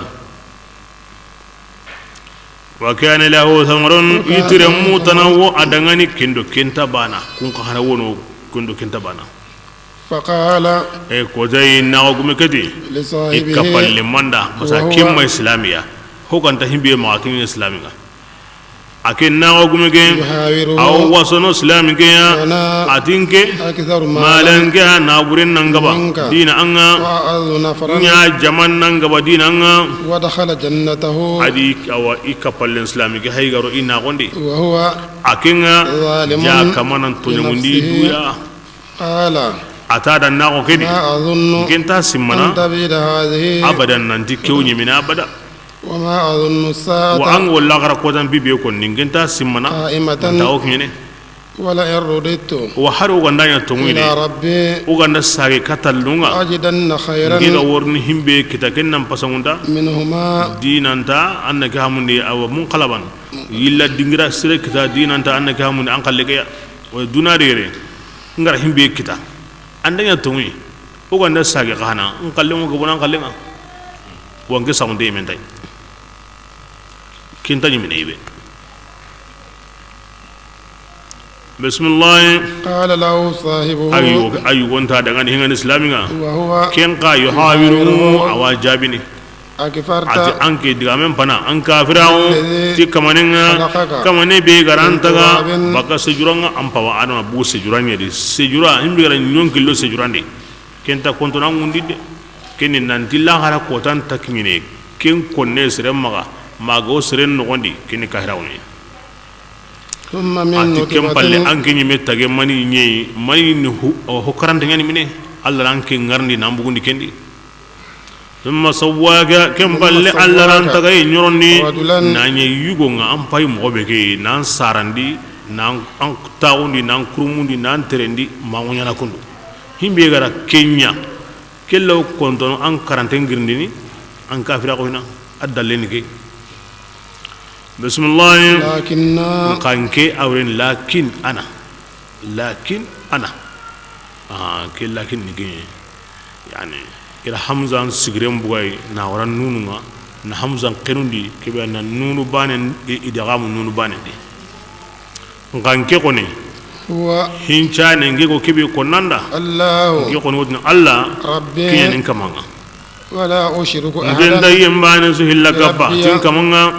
وكان له ثمر. Yitire mu tana wo a da ŋa ni kendo kenta bana. Kun xa hana wono kendo kenta bana. فقال. E, kotayi naxo gume ke ti. لصاحبه. I kapalle manda, masa, وهو, kimma islamiya. Ho ganta himbe ma kin islamiya. A ke naxo gume ke. يحاوره. A wo wasono islami ke ya. أنا. A ti n ke. أكثر مالا. Malan ke a na buren nan gaba. منك. Dina an ŋa. وأعز نفرا. Ɲa jaman nan gaba dina an ŋa. ودخل جنته. A di, awa, i kapallen islami ke haygaro i naxondi. وهو. A ke ŋa. ظالم. Ja kamanan toɲamundi لنفسه. Duya. قال. A ta da naxo ke di. ما أظن. N ke nta simmana. أن تبيد هذه. Abadan nanti ke wo ɲimina abada. وما أظن الساعة. Wa an go laxara kotan bibe kon ni n ke nta simmana. قائمة. Nta o kiɲene. ولئن رددت. Wa har o ganda ɲa tonŋuyi de. إلى ربي. O ganda sage katallu ŋa. لأجدن خيرا. N ke ga worini himbe kita ken nan pasangunta. منهما. Dinanta an na ke hamundi awa mun xalaban. Yilla dingira sire kita dinanta an na ke hamundi an xalle ke ya. Wa duna de yere. N ga ra himbe kita. An da ɲa tonŋuyi. O ganda sage xana, n xalle ŋo gabona n xalle ŋa. Wa n ke saxunte yemen tay. Ken ta ɲimine yibe. Bisimilahi. قال له صاحبه. Ayu, ayu, wonta daga ni hingan islami ŋa. وهو. Ken xa يحاوره. Yuhawiru, awa jabini. أكفرت. A ti an ke digamen pana, an kafirawo, بالذي. Ti kamanen ŋa, خلقك. Kamane be ga ra an taga, من تراب. Baka sejuran ŋa, an pawa Adama bu sejuran ɲa di. Sejura, himbe ga ra ɲon killo sejuran di. Ken ta kontonan ŋundi de. Ken ni nanti laxara kotan ta kiɲene. Ken konne seren maxa, maga o seren noxondi, ken ni kahirawo ni. ثم من نطفة. A ti ken palle, an ke ɲime tage mani ɲeyi, mani ni ho, ho karante ɲani mine. Allah ran ke ŋarndi nan bugundi kendi. ثم سواك, ken palle, ثم سواك. Allah ran tagaye ɲorondi, رجلا. Na ɲe yugo ŋa, an pay moxo be ke, nan sarandi, nan, an taxundi, nan kurumundi, nan terendi, ma ŋo ɲana kundu. Himbe ga ra ke ɲa, ke law kontono an karante ngirindini, an kafira xoyna, a dalleni ke. Bisimilahi. لكن. N xa n ke awren lakin ana. Lakin ana. Ah, ke lakin ni ke. Yani, ira hamzan sigiren bugay, na wara nunu ŋa, na hamzan xenundi, kebe na nunu banen, i, idgamu nunu banen di. N xa n ke xoni. هو. Hincane n ke ko kebe konnanda. الله. N ke xoni wotini Allah. ربي. Kiɲanin kamanga. ولا أشرك أحدا. N ke nta yembane su hilla kappa, بربي. Tin kamanga.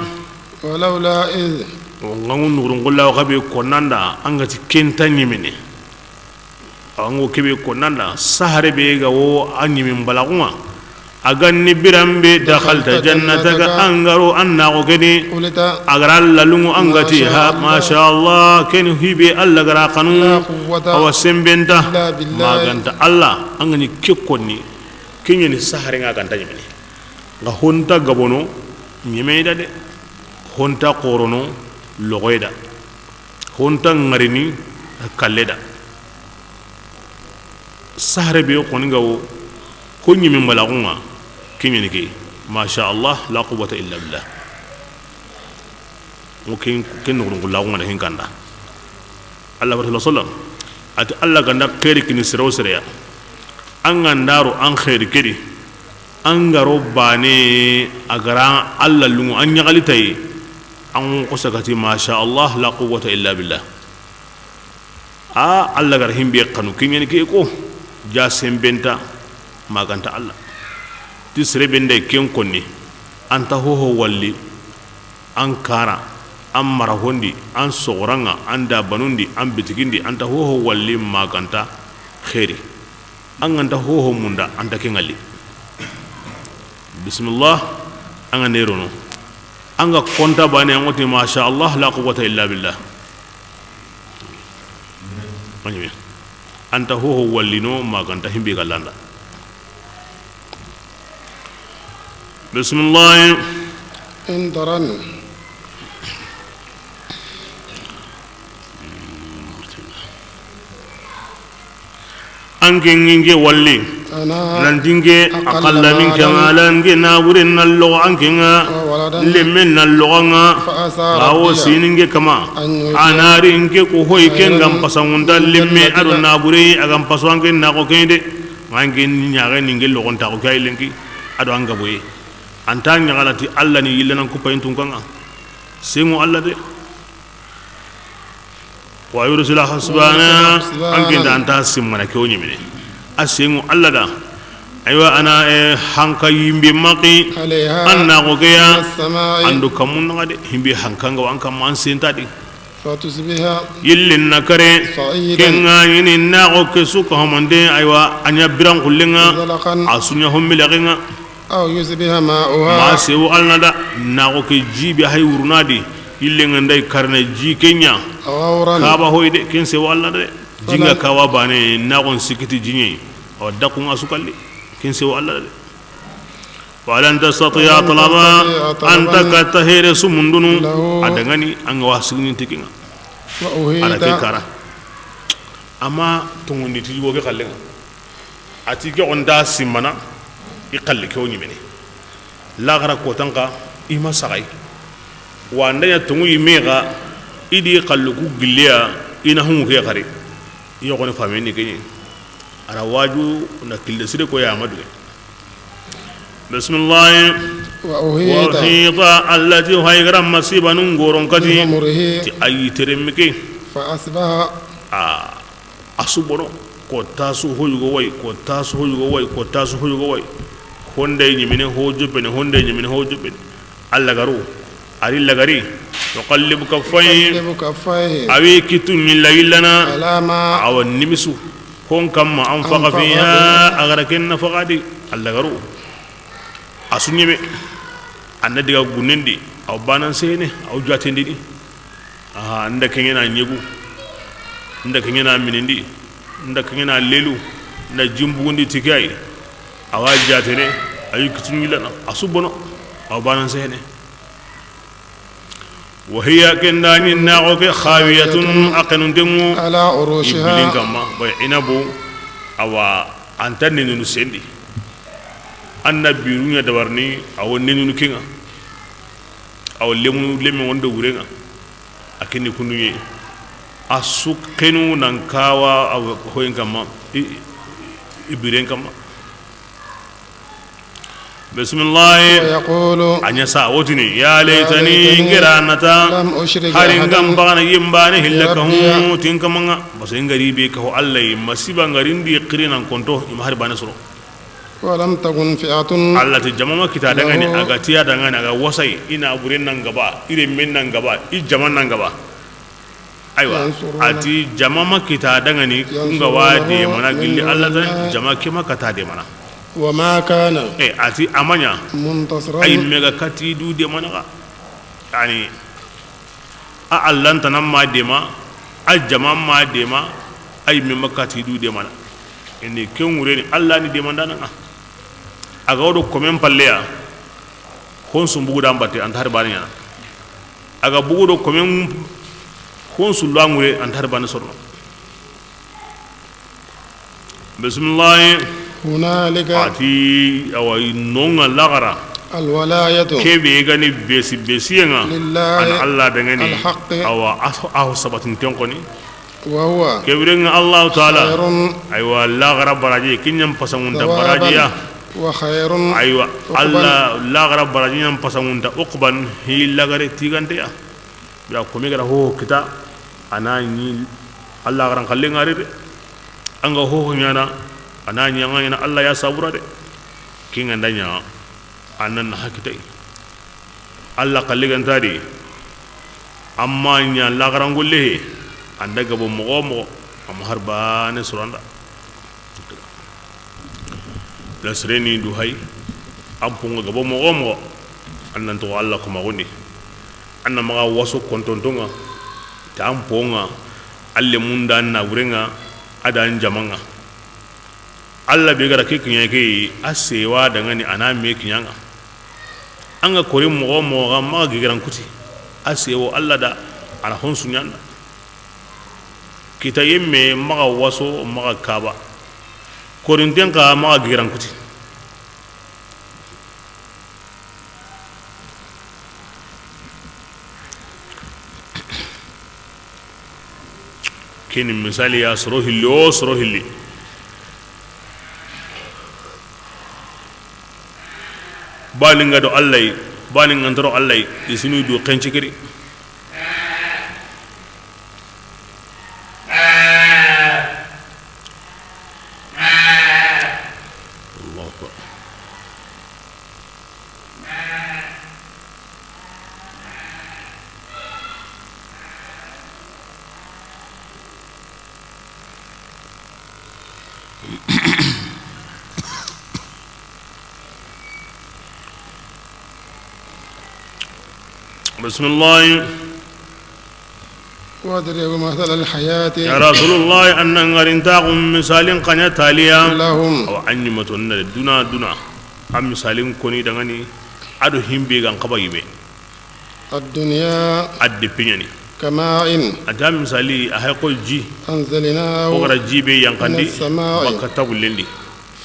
ولولا إذ. Ngangu nurun kulla xabe konnanda, an ga ti ken ta ɲimine. Awa, n go kebe konnanda, sahare be ga wo a ɲimin balaxu ŋa. A ga ni biranbe, دخلت جنتك, an ga ro an naxo ke di. قلت. A ga ra lalungu an ga ti, ما شاء الله. Masha Allah, ken hibe Allah ga ra xanu. لا قوة. Awa sembenta. إلا بالله. Ma ganta Allah, an ga ni ke konni. Ke ɲeni sahare ŋa ganta ɲimini. Nga honta gabono, ɲimeyda de. Honta xorono, loxoyda. Honta ŋarini, kalleda. Sahare be xoni ga wo, ho ɲimi mbalaxu ŋa, ke ɲeni ke. Masha Allah, la quwwata illa billah. Mo ken, ken noxon ko laxu ŋa da hin kanda. Allah wa sallam. Ati Allah ganda xeeri kini sere wo sere ya. An ganda ro an xeeri ke di. An ga ro bane a ga ra Allah lungu an ɲaxali tayi. An xosa ga ti, masha Allah, la quwwata illa billah. A Allah ga ra himbe xanu, ke ɲeni ke ko, ja sembenta, ma ganta Allah. Ti sere be nda ken konni, an nta hoho walli, an kara, an marahondi, an soxoranŋa, an dabanundi, an bitigindi, an nta hoho walli ma ga nta xeeri. An ga nta hoho munda, an nta ken ŋalli. Bisimilla, an ga nderono. An ga konta bane, an ŋa ti, masha Allah, la quwwata illa billah. An ɲi me. An nta hoho wallino ma ga nta himbe ga landa. Bisimillahi. إن ترن. An ke ŋa in ke walli. أنا Nanti in ke أقل a kalla min ke ŋa, مالا ala in ke naaburen na loxo an ke ŋa. وولدا Lemmen na loxo an ŋa. فعسى Awo ربي sini in ke kama. أن يؤتيني A na ri in ke ko hoyi ke ŋa خيرا n pasanŋunda من lemme ذلك ado naabure a ga n paso an ke na ko ke de. Ŋa in ke ni ɲaxe ni in ke loxon ta ko ke ay lenki. Ado an ga boye. An ta ɲaxalati Alla ni yille nan ku payin tun ka ŋa. Sengo Alla de. Wa yursila hasbana, an ke nda an ta simmana ke wo ɲimene. A sengo Alla da. Aywa, a na, eh, hanka yimbe maki. عليها An na ko ke ya. من السماء An do kamun na de. Himbe hanka ŋa wa an kamma an senta di. فتصبح Yille na kare. صعيدا Ke ŋa ɲi ni na ko ke su ka homande. Aywa, a ɲa biran kullen ŋa. زلقا A su ɲa hombi laxen ŋa. أو يصبح ماؤها Ma sewo Alla da, na ko ke ji be hay wuruna di, yille ŋa nda i karne ji ke ɲa. غورا Kaba hoy de, ken sewo Alla da de. Ji ŋa فلن kawa bane, na ko n sikiti ji ɲi. Awa dakun a su kalli, ken sewo Alla da de. ولن تستطيع ولن طلبا تستطيع طلبا An ta katta here su mundunu, له a dangani, an ga wa sigini ti ke ŋa. وأحيط A na ke kara. Amma tongundi ti yugo ke kallen ŋa. A ti ke xo nda simmana, i xalli ke wo ɲimene. Laxara kotan xa, i ma saxay. Wa nda ɲa tongu yi me xa, i di xallu ku gilliya, i na hungu ke xari. I yoxone fami ni ke ɲi. A ra waju na kille sire ko ya ma duge. Bisimillahi. وأحيط Wa uhita, Alla ti hay ga ra masiba nun goron kati. بثمره Ti ayi teremi ke. فأصبح A A su bono, ko tasu hoyugo way, ko tasu hoyugo way, ko tasu hoyugo way. Honday ɲimine ho joppene, honday ɲimine ho joppene. A lagaru, a ri lagari. يقلب كفيه يقلب كفيه A wi kitu ɲilla yillana. على ما Awa nimisu. Hon kamma أنفق فيها A ga ra ken nafaxa di. A lagaru. A su ɲeme. A na diga gunnen di. Aw banan sehene, aw jatendini. Aha, nda keŋena ɲegu, nda keŋena minindi, nda keŋena lelu, nda jimbugundi ti ke ay. Awa jatene, ayi kitu ɲillana, a su bono, aw banan sehene. وهي ken da ɲi naxo ke خاوية a xenuntenŋu على عروشها i bilin kamma, bay inabu, awa, a nta nenunu sendi. A na biru ɲa dabarini, awa nenunu ke ŋa. Awa lemunu, lemme wondo wure ŋa. A kini kunduɲe. A su xenu nan kawa a hoyen kamma, i, i biren kamma. Bisimillahi. ويقول A ɲa sa wotini, ya laytani, ليتني n gera nata, لم أشرك hari n ga أحدا n bagana yimbane hilla ka بربي hu tin kamanga. Parce que n gari be ka ho Allah yi, masiba n gari ndi xiri nan konto, i ma hari bane soro. ولم تكن فئة Alla ti jama ma kita dangani, له a ga tiya dangani, a ga wasai, i na buren nan gaba, i remmen nan gaba, i jaman nan gaba. Aywa, ينصرونه a ti jama ma kita dangani, kun ga wa ينصرونه demana من gilli دون Alla ta, الله jama ke ma kata demana. وما كان E, a ti a ma ɲa, منتصرا ay mega kati du demana ga. Yani, A Alla nta nan ma dema, a jama ma dema, ay me ma kati du demana. Ini ken wureni Alla ni demandana ŋa. A ga wodo komen palleya, hon su mbugu da mbate, a nta hari bane ɲana. A ga bugu do komen, hon su lo a ŋure, a nta hari bane sorono. Bisimillahi. هنالك A ti, awa, i no ŋa laxara. الولاية Ke be ga ni besi, besiye ŋa. لله A na Alla dangani. الحق Awa, a ho, a ho sabatinten xoni. وهو Ke biren ŋa Allahu Taala. خير Aywa, laxara baraji, ke ɲa n pasanŋunta ثوابا barajiya. وخير Aywa, عقبا Alla laxara baraji ɲa n pasanŋunta uqban, hi lagare tiganteya. Ya, kome gara hoho kita, a na ɲi Alla xaran xalle ŋari de. An ga hoho ɲana, a na ɲi an ga ɲana Alla ya sabura de. Ken ga nda ɲa, a na na hakitay. Alla xalliganta di, amma ɲa laxarangolle he, an da gabo moxo wo moxo, a ma har baane soro an da. La sireni du hay, an ponga gabo moxo wo moxo, an nan toxo Alla komaxundi. An na maxa waso kontontonŋa, ta an ponga, alle munda na wurenŋa, a da an jamanŋa. Alla be ga ra ke kiɲa ke yi, a sewa dangani a na me kiɲanŋa. An ga kori moxo wo moxo ga maxa gigiran kuti, a sewo Alla da, a na honsu ɲanda. Kita yemme maxa waso, maxa kaba. Korinten xa maxa gigiran kuti. Keni misali ya soro hilli o soro hilli. Bani nga do Alla yi, bani nga ntoro Alla yi, i sinu du xenci kiri. Allahu akbar. Bisimilahi. واضرب مثل الحياة. Ya Rasulullahi, an na ŋarintaxu misalin xa ɲa taliya. لهم. Awa, an ɲimato na duna duna. A misalin koni dangani, a do himbe gan xaba yime. الدنيا. A de piɲani. كماء. A ta misali, a hay ko ji. أنزلناه. O ga ra ji be yanqandi. من السماء. Baka tagullendi.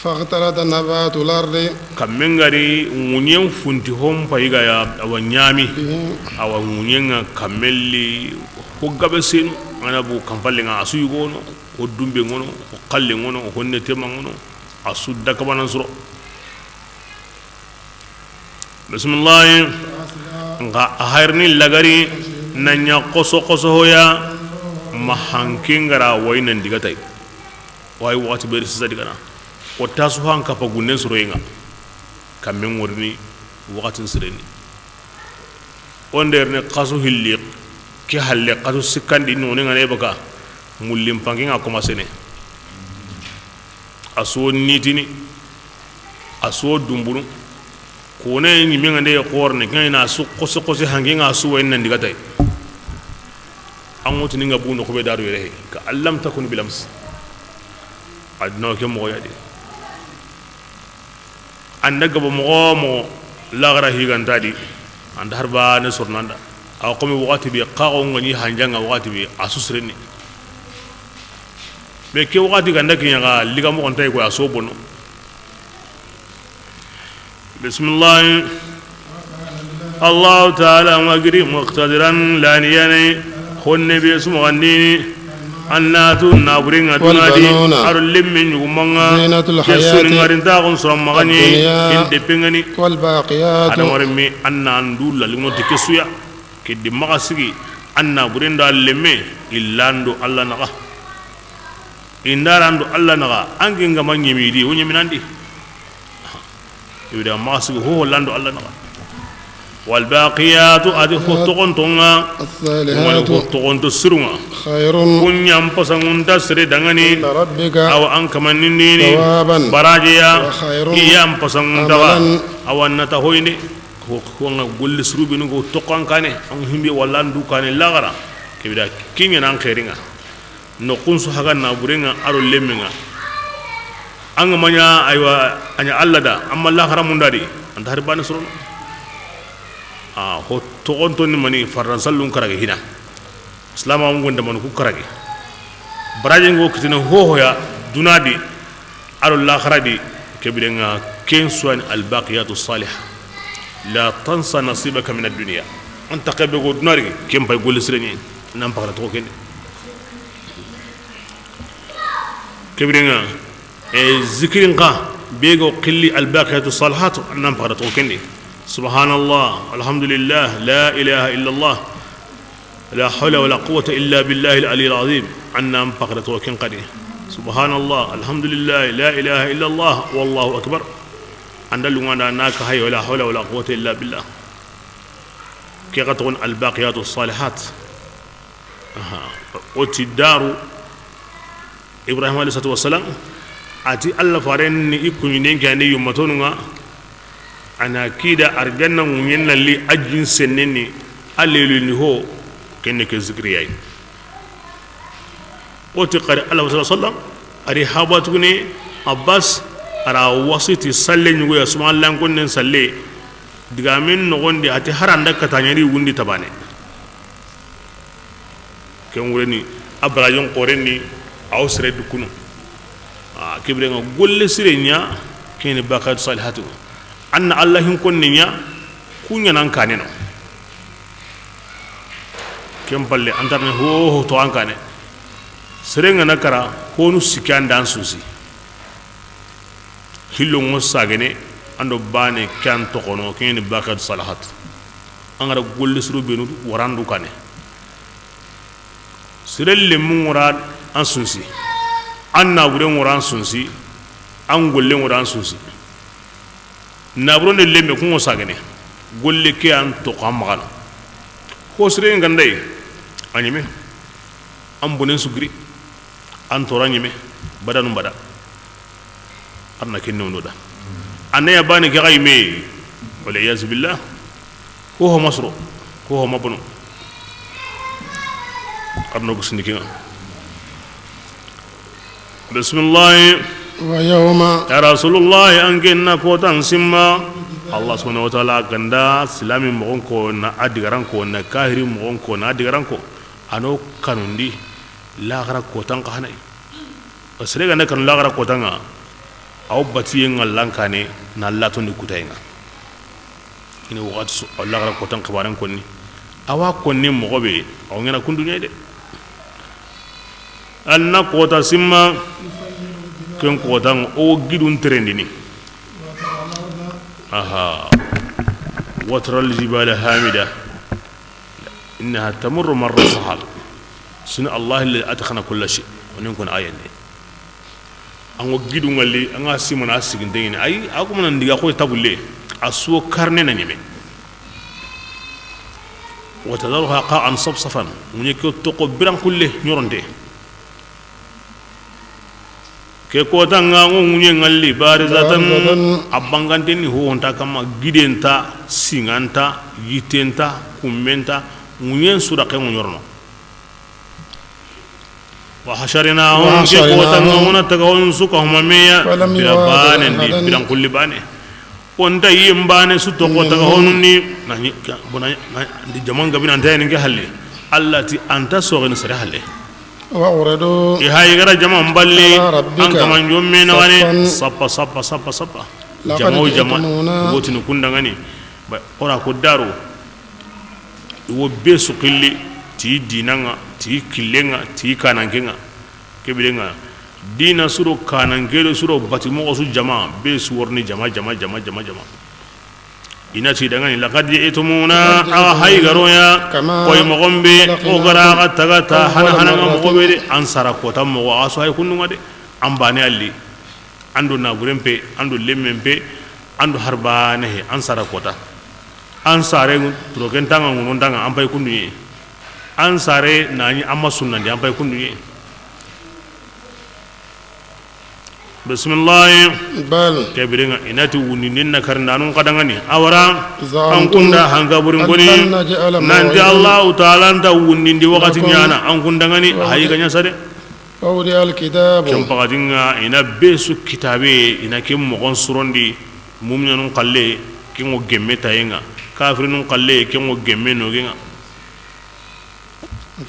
فاختلط نبات الأرض. Kammen ga ri ŋuɲen funti hon payi ga ya, awa ɲami. به. Awa ŋuɲen ŋa kammelli ho gabe senu, a na bu kampallen ŋa a su yugono, ho dumbe ŋono, ho xalle ŋono, ho netema ŋono, a su dakabanan soro. Bisimilahi. Nxa a hayrini lagari na ɲa xoso xoso hoya ma hanke ngara wayi nan digatay. Wayi waxati beri sisa digana. O tasu han kapa gunnen soroyenga. Kammen ŋorini waxatin sireni. O nderni xasu hilli ke halle xasu sikkandi none ngane baka. Mullin panke nga commencene. A so nitini. A so dumbunu. Kone ɲimeŋa nde ye xorne, kena su xosi xosi hanke ŋa su wayi nan digatay. An ŋotini ŋa bu noxu be daru yere he, ka allam takun bilams. Aduna ke moxo ya de. An da gabo moxo moxo, laxara higanta di, an da har baane sornanda. Awa komi waxati be, xaxo ŋa ɲi hanjaŋa waxati be, a su sirenni. Mais ke waxati ganda kiɲa xa, liga moxo ntay ko a so bono. Bisimilahi. Allahu taala ŋa giri muqtadiran laniyane honne be sumaxandini. Annatu naburinga dunadi. والبنون. Aro lemme ɲugumanŋa. زينة الحياة. Ke suni ŋarintaxun soro maxani. الدنيا. Ken deppengani. والباقيات. Adamarenme anna andu lalinŋo ti ke suya. Ke di maxa sigi anna burenda lemme. Illando Alla naxa. Indarando Alla naxa. Anke ngama ɲemidi wo ɲeminandi. Ibida maxa sigi ho lando Alla naxa. Walbaqiyatu, a ti ho toxontonŋa. Woni ho toxonto sirunŋa. Kun ɲa n pasanŋunta sere danŋani. Awa an kamanindini. Barajiya. I ya n pasanŋuntaxa. Awa nata hoyinde. Ho ŋa golli sirubinu ko toxan kane. An himbe walla an du kane laxara. Kebida kiɲe nan xerinŋa. Noxun su haga naburenŋa aro lemmenŋa. An ga ma ɲa, aywa, a ɲa Alla da, an ma laxara mundadi, an ta hari baane sorono. A ho toxonto ni mani, fardan sallun karagi hina. Silama ngonda mani ku karagi. Baraje ngo kitene hohoya, dunadi, aro laxara di, kebirenŋa ken suwani albaqiyatu saliha. La tansa nasibaka min ad-dunya. An ta kebe go dunari, ken pay golle sirenŋe, nan pakara to kende. Kebirenŋa, e, zikirin xa, be go xilli albaqiyatu salihatu, nan pakara to kende. Subhanallah, alhamdulillah, la ilaha illallah. La hawla wala quwwata illa billahi al-ali al-azim. Anna an pakara to ken xadi. Subhanallah, alhamdulillah, la ilaha illa Allah, wallahu akbar. An da lunŋa na ka hay, wala hawla wala quwwata illa billah. Ke ga toxon Albaqiyatu Salihat. Aha. O ti daru Ibrahima alayhi salatu wassalam, a ti Alla faren ni i kuɲinden ke, a ni yummatonun ŋa, a na kida arjanna ŋuɲen na li a jin sennen ni, a lelu ni ho, kenne ke zikiri ya yi. O ti xari Alla sallallahu alayhi wasallam, a ri haba tuguni Abbas, a ra wasiti salle ɲugo ya, suma lankonnen salle, digamen noxon di, a ti haranda kataɲeri wundi tabane. Ken wureni, a barajon xoren ni, a wo sere dukunu. A, ke biren ŋa golle sire ɲa, keni baqiyatu salihatu. An na Alla hin konne ɲa, ku ɲa nan kaneno. Ken palle, an tarne ho, ho to an kane. Sere ŋa na kara, honu sikki an da an susi. Hillo ŋo sagene, an do bane ke an toxono, keni baqiyatu salihat. An ga ra golle siro benu warandu kane. Sere lemu ŋo ra an sunsi. An nabure ŋo ra an sunsi. An golle ŋo ra an sunsi. Naburo ne lemme ku ŋo sagene. Golle ke an toxo an maxana. Ho sire ŋa nda yi, a ɲeme. An bonen su giri. An tora ɲeme, badanu bada. Arna ken newno da. Anaya bane ke ga yi me. Wal iyazu billah. Ko ho masro. Ko ho mabono. Arno gusni kinga. Bismillah. Wa yawma. Ya Rasulullah, an genna kotan simma. Allah subhanahu wa ta'ala ganda silami mogon ko na adigaran ko na kahiri mogon ko na adigaran ko. Ano kanundi. Laxara kotan xa hanayi. Sere ga na kanu laxara kotan ŋa, a wo batiye ŋa lankane na latondi kutaye ŋa. Ini waxati su, a wo laxara kotan xibaren konni. A wa konni moxo be, a wo ŋena kunduɲe de. An na kota simma, ken kotan ŋa, o wo gidun terendini. Aha. Wataral jibala hamida. Innaha tamurru marra sahab. Sunu Allah alladhi atqana kulla shay. Onin kun ayande. An go gidu ŋalli, an ga simana sigintengini. Ay, a kuma nan diga ko tabulle. A suwo karne na ɲeme. Wa tadharuha qa'an safsafan. Ŋuɲe ke toxo biran kulle ɲoronte. Ke kotan ŋa ŋo ŋuɲe ŋalli barizatan, barizatan. A bangante ni ho nta kama, gidenta, singanta, yitenta, kummenta, ŋuɲen su da ke ŋo ɲorono. Wa hasharnahum, ke kotan ŋa ŋo na taga hon su ka huma meya, falam yughadiru ahadan. Bira banen di, biran kulli bane. O nta yinbane su toxo taga honun ni, na ni ka, bona, na, ndi jaman gabi nan ta yani ke halle. Allah ti an ta soxini sere halle. Wa uridu. I hayi gara jaman balle, ala rabbika, an kaman jomme na wane, saffan. Sappa, sappa, sappa, sappa. Laqad ji'tumuna. Jama o jama, wotini kundangani. Ba, ora ko daro. Wo be su xilli, ti dinanga, ti killenga, ti kanankenga. Kebirenga, dina suro kananke do suro bati moxo su jama, be su worni jama, jama, jama, jama, jama. I na ti dangani, laqad ji'tumuna, awa hay garoya, kama koy moxon be, khalaqnakum, o gara ga taga ta, awwala hana hana moxo be de, marratin. An sara kota moxo, a su hay kundunga de, an bane alli, an do naburen pe, an do lemmen pe, an do harbane he, an sara kota. An sare, troken tanga, ŋunon tanga, an pay kunduye. An sare, nani, an ma sunnandi, an pay kunduye. Bismillah. Bal. Kebirenga, i na ti wundindin na karnanun kadangani. Awara, za'amtum, an kunda hanga burin koni. Allan naj'ala, nanti maw'idan, Allahu Ta'ala nta wundindi wakati, lakum, ɲana, an kundangani, maw'idan. Hayi ganya sare. Wa wudi'al kitabu. Ken pakatinga, i na be su kitabe, i na ken moxon surondi, muminanun kalle, ken ŋo gemme tayenga, kafirinun kalle, ken ŋo gemme nogenga.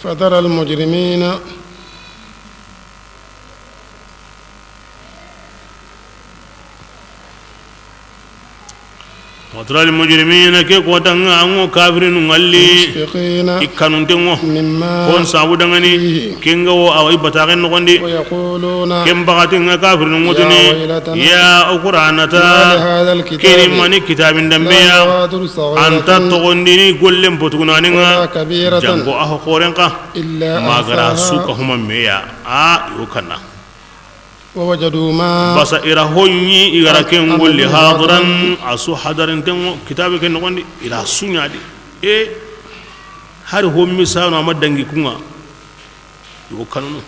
Fatara al mujrimina. Wa tara al mujrimina, ke kotanga, an ŋo kafirinu ŋalli, mushfiqina, i kanunte ŋo, mimma, kon sabu dangani, fihi, kenga wo awa i bataxen noxondi. Wa yaquluna, ken pakatinga kafirinu ŋotini, ya waylatana, ya o kuranata, ma li hadha al kitabi, keni mani kitabin dambe ya, la yughadiru saghiratan, anta toxondini gollen potugunaninga, wala kabiratan, jango aho xorenka, illa ahsaha, magara suka huma meya, a yo kanna. ووجدوا ما Basa i ra ho ɲi, i ga ra ken golli, عملوا hadiran, a su hadarinten ŋo, kitaabe ke noxon di, i ra su ɲa di. E, hari ho misano a ma dangi kun ŋa, i wo kanunu.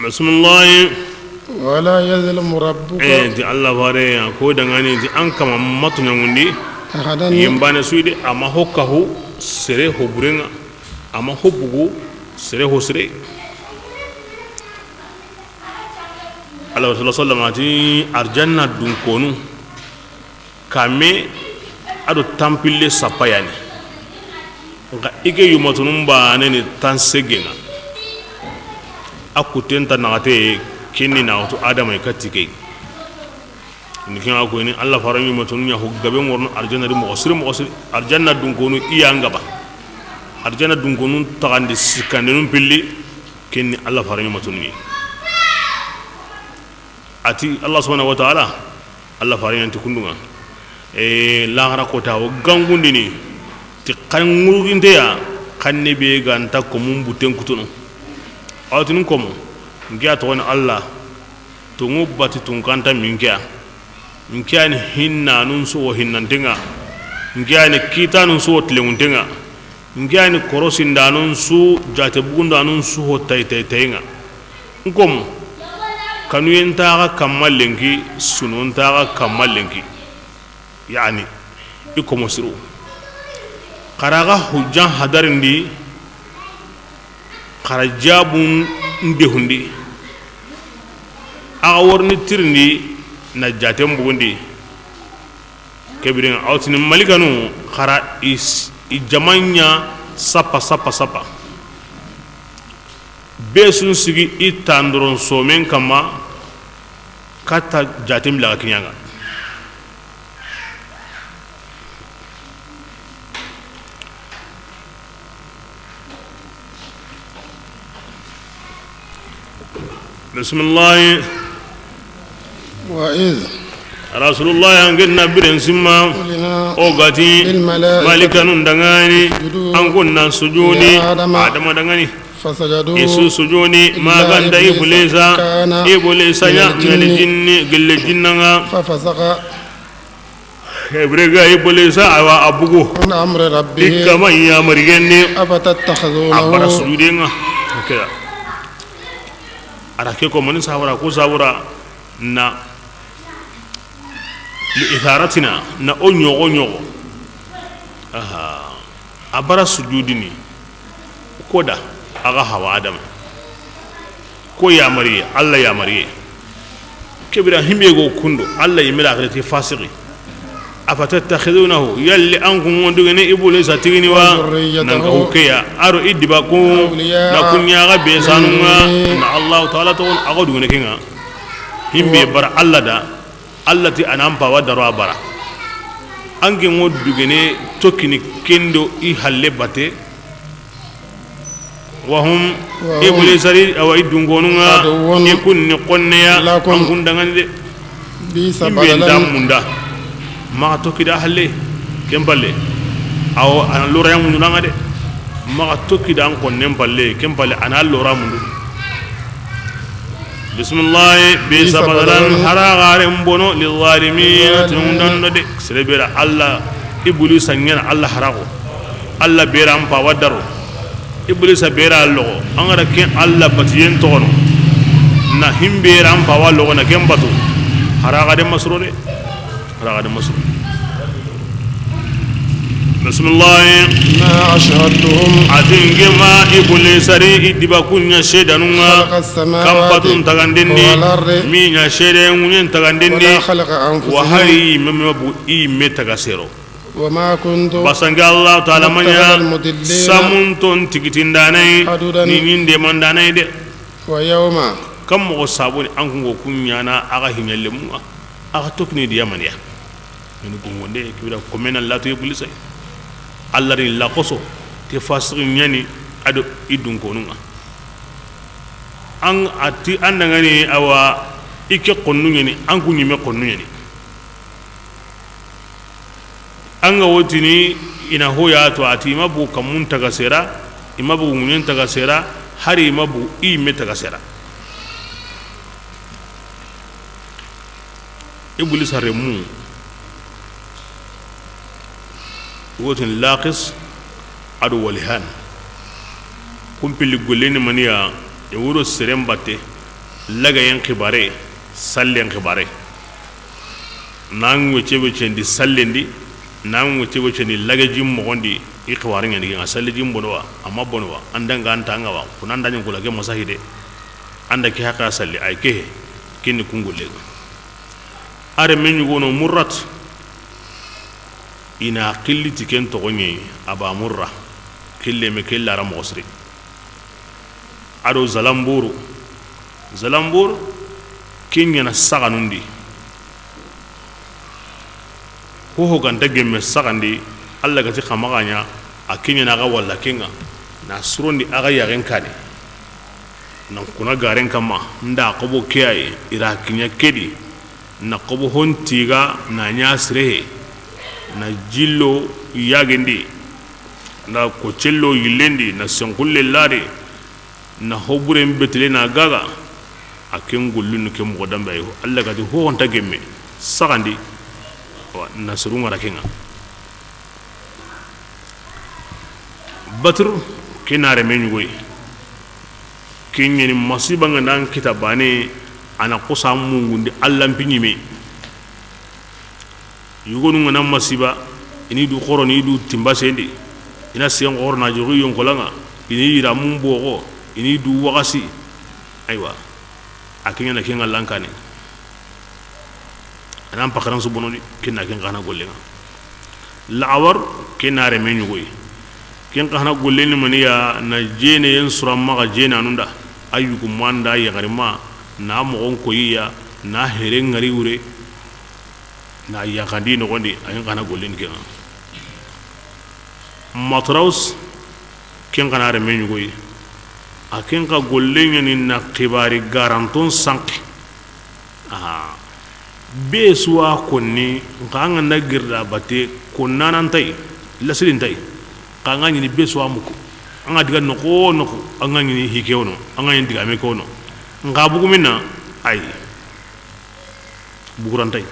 Bisimilahi. ولا يظلم ربك. E, ti Alla fare, a ko dangani, ti an kama ma tooɲangundi. أحدا. Yinbaane su yi de, a ma ho kahu sere ho buren ŋa, a ma ho bugu sere ho sire. Alla wa sallallahu alayhi wa sallam a ti, arjanna dunkonu, kame a do tanpille sappa ya ni. Nxa i ke yumatunun baane ni tansegen ŋa. A kutten ta naxate, ken ni naxatu Adama yi katti ke yi. Ni ken ŋa ko ni Alla fare yumatunun ɲa ho gabe ŋorono arjanna di moxo siri moxo siri. Arjanna dunkonu i ya n gaba. Arjanna dunkonun taxandi sikkandenun pilli, ken ni Alla fare yumatunun ɲi. A ti Alla subhanahu wa taala, Alla fare ɲa n ti kundun ŋa. E, laxara kota wo gangundini ti xan ŋuruginteya, xanne be ga nta komun buten kutunu. A wa tini komo, n ke ya toxoni Alla, tonŋu bati tunkanta min ke ya. N ke ya ni hinnanun su wo hinnanten ŋa. N ke ya ni kiitanun su wo tilenŋunten ŋa. N ke ya ni korosindanun su, jaate bugundanun su ho tay tay tayen ŋa. N komo, kanuyen nta xa kamma lenki, sunon nta xa kamma lenki. Yani, i komo siru. Xa ra ga hujjan hadarindi, xa ra jaabun dehundi. A ga worini tirindi, na jaaten bugundi. Ke biren ŋa, a wa tini malikanu, xa ra i s-, i jaman ɲa sappa, sappa, sappa. Be su n sigi i tandoron somen kamma, katta jaaten bila ga kiɲa ŋa. Bisimilahi. وإذ. Rasulullahi, an ke na biren simma. قلنا. O ga ti. للملائكة. Malikanun danŋa ni. اسجدوا. An kun na sujudi. لآدم. Adama danŋa ni. فسجدوا. I su sujudi. إلا إبليس. Ma ga nta Iblisa. كان. Iblisa ɲa. من الجن. Ɲa ni jinni, gelle jinnan ŋa. ففسق. Hebre ga Iblisa, awa a bugu. عن أمر ربه. I kaman yamariyen di. أفتتخذونه. A bara sujuden ŋa. Ke ya. A ra ke ko mani sabura, ko sabura na li itharatina, na o ɲogo ɲogo. Aha. A bara sujudini. Ko da, a ga hawa Adama. Ko yamariye, Alla yamariye. Ke bira himbe go kundo, Alla yimira xiriti fasiki. أفتتخذونه, yalli an kun ŋo dugene Iblisa tigini wa, وذريته. Nan ka hukeya, aro i dibaku, أولياء. Na kun ɲa ga be sanun ŋa, من دوني. Na Allahu Taala to, a go dugene ken ŋa. Himbe bara Alla da, Alla ti a na n pawa daro a bara. An ke ŋo dugene tokkini kendo i halle bate. وهم. وهم. Iblisa ri, awa i dunkonun ŋa, عدو. I kun ni xonneya, لكم. An kun danŋa ni de. بئس بدلا. Himbe nda munda. Maxa tokki da halle, ken palle. Awa, a na loraya mundu nan ŋa de. Maxa tokki da an xonnen palle, ken palle, a na lora mundu. Bisimilahi. بئس بدلا. Hara garen bono, للظالمين, للظالمين. Tundando de. Sere bera Alla, Iblisa ɲa na Alla harago. Alla bera an pawa daro. Iblisa bera logo. An ga ra ken Alla batiyen toxono. Na himbe ra an pawa logo na ken batu. Hara ga de masuro de. Raga de masu. Bisimilahi. ما أشهدتهم. A ti n ke ma Iblisa ri i dibaku ɲa seedanun ŋa. خلق السماوات. Kanpatun tagandenni. والأرض. Mi ɲa seede ŋuɲen tagandenni. ولا خلق أنفسهم. Wa hari i me, me bu i me taga sero. وما كنت. Basa n ke Alla Taala ma ɲa. متخذ المضلين. Samun ton tigitindanai. عضدا. Ni ɲinde mandanai de. ويوم. Kan moxo sabuni an kungo kuɲana a ga hiɲa lemun ŋa. A ga tokini diya maniya. Mini gungonde kibira komena latu Iblisa. Alla ri lakoso. Ke fasiki ɲa ni, a do i dunkonu ŋa. An a ti an da ŋa ni, awa, i ke xonnu ɲa ni, an ku ɲimme xonnu ɲa ni. An ga wo tini, i na ho ya to, a ti i ma bugu kanmun taga sera, i ma bugu ŋuɲen taga sera, hari i ma bugu i yimme taga sera. Iblisa renmu, wo tini Laqis a do Walihan. Kun pilli golle ni mani ya, i wo do seren batte, lagayen xibaare, sallen xibaare. Na ŋa wecce wecce ndi sallen di, na ŋa wecce wecce ndi lagaji moxon di, i xibaare ɲa ni ke ŋa, salleji bono wa, a ma bono wa, an da ŋa an ta ŋa wa, kuna an da ɲa kula ke masahi de, an da ke haqa salli, ay ke, ke ni kun golle ŋa. A renme ɲugono Murrat, i na xilli ti ken toxo ɲa yi, Aba Murra, xille me ke lara moxo siri. A do Zalanburu, Zalanburu, ke ɲa na saxanun di. Hoho ga nta gemme saxan di, Alla ga ti xa maxa ɲa, a ke ɲa na a ga walla ke ŋa, na suron di a ga yaxen kani. Nan kuna garen kanma, nda xobo ke ya yi, i ra kiɲa ke di, na xobo hon tiga, na ɲa sire he, na jillo yaxen di, na kocello yillen di, na senxulle lari, na hoburen betele na gaga, a ken gollinu ke moxo danbe ay. Alla ga ti hoho nta gemme saxan di, wa, na suru ŋa ra ke ŋa. Batru, ke na renme ɲugoyi. Ke ɲa ni masiba ŋa nan kita bane, a na xosa mungundi Alla mpi ɲime. Yugonu ŋa na masiba, i ni du xoro, i ni du timba sendi, i na sen xoro na joxi yonkola ŋa, i ni yiramun boxo, i ni du waxasi. Aywa, a ke ɲa na ke ŋa lankani. A nan paxaran su bono di, ke na ken xa na golle ŋa. La'awar, ke na renme ɲugoyi. Ken xa na golle ni mani ya, na jeneyen sura maxa jenanun da, a yugu ma nda yaxari ma, na moxon koyi ya, na here ŋari wure, na yaxandi noxon di, a ken xa na golle ni ke ŋa. Matraus, ken xa na renme ɲugoyi. A ken xa golle ɲa ni na xibaari garanton sanqi. Aha. Be su wa konni, nxa an ga na girda batte, konnana ntay, lasiri ntay. Xa an ga ɲini be su wa muku. An ga diga noxo noxo, an ga ɲini hike wono, an ga ɲini digame ke wono. Nxa bugu minna, ay. Bugurantay.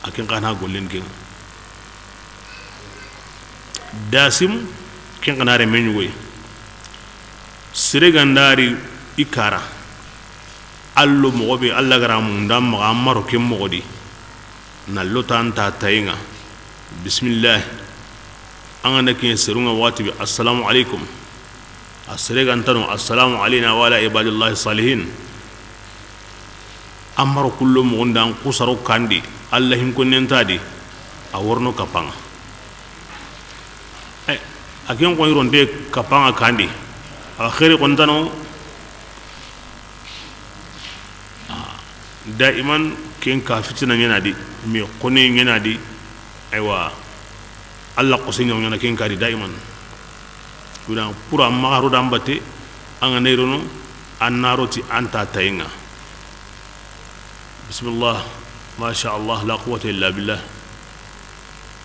A ken xa na gollen ken. Dasim, ken xa na renme ɲugoyi. Sere ga nda ri i kara. Allo moxo be, Alla ga ra munda maxa, an ma ro ken moxo di. Na lo ta an ta tayi ŋa. Bisimillahi. An ga na kiɲe seru ŋa waxati be, assalamu alaikum. A sere ga nta no, assalamu alayna wa ala ibadillahi salihin. An ma ro kullo moxon da, an xusaro kandi, Alla hin konnen ta di, a worno kapaŋa. Eh, a ken xo i ronte kapaŋa kandi, a xeeri xo nta no. Ah, daiman ken ka fitina ɲa na di, mais xone ɲa na di, aywa, Alla xose ɲa ɲa na ken ka di daiman. Wina, pour an maxa ro da an batte, an ga na i ro no, an na ro ti an ta tayi ŋa. Bismillah, masha Allah, la quwwata illa billah.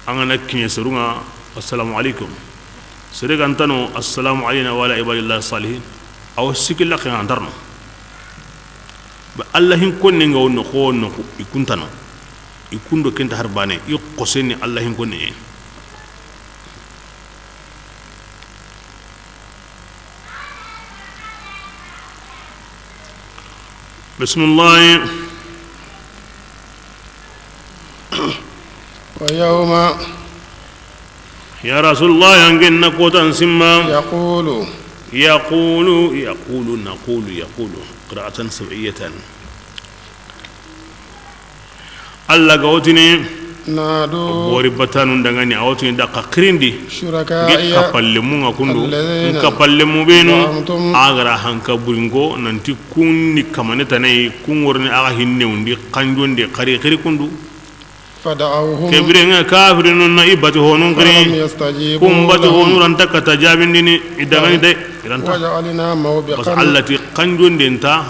An ga na kiɲe seru ŋa, assalamu alaikum. Sere ga nta no, assalamu alayna wa ala ibadillahi salihin. Aw sikki laxe ŋa an ta ro no. Ba Alla hin konne ŋa wo noxo wo noxo, i ku nta no. I ku ndo ken ta har bane, i xose ni Alla hin konne. Bisimilahi. ويوم. Ya Rasulullah, an ken na kotan simma. يقول. Yaqulu, yaqulu, naqulu, yaqulu. Qira'atan sab'iyatan. Alla ga wo tini, نادوا. Bori batanun dangani, a wo tini da xa xirindi. شركائي. Nge kapallemun ŋa kundu. الذين. N kapallemu benu. زعمتم. A ga ra hanka burinko, nanti kun ni kamane tanayi, kun worni a ga hinne undi, kanjonde, xari, xiri kundu. فدعوهم. Ke biren ŋa kafirinun na i bati honun xiri. فلم يستجيبوا لهم. Kun bati honu ra nta kata jabindini i dangani de. I ra nta. وجعلنا موبقا. Parce que Allah ti kanjonden ta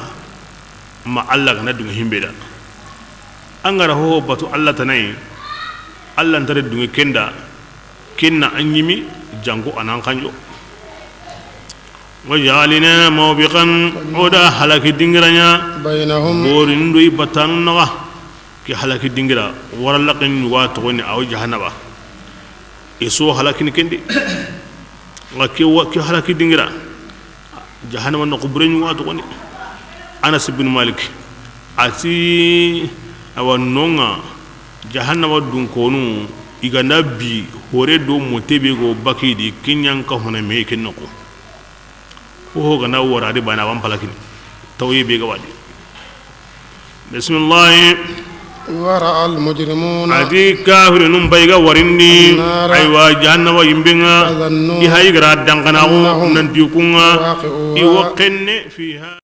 ma Allah ga na dunŋe himbe da. An ga ra ho batu Allah tana yi, Allah nta re dunŋe ken da, ken na an ɲimi janko a na an kanjo. وجعلنا موبقا, o da halaki dingira ɲa. بينهم. Borin do i batanu naxa. Ke halaki dingira, wara laxen ɲuga toxoni, a wo jahannaba. I so halakini ken di. Nga ke wa, ke halaki dingira, jahannaba noxo bure ɲuga toxoni. Anas bin Malik a ti, awa, no ŋa jahannaba dunkonu, i ga nda bi hore do mote be go baki di, ken ɲa n ka hona me ken noxo. Ho ga na wara di bana wan palakini. Tawye be ga wadi. Bismillah. ورأى المجرمون. A di kafirinun bay ga warindi. النار. Aywa, jahannaba yimbe ŋa. فظنوا. I hayi ga ra dangana go, أنهم. Nan ti ku ŋa. واقعوها. I wo kenne fiha.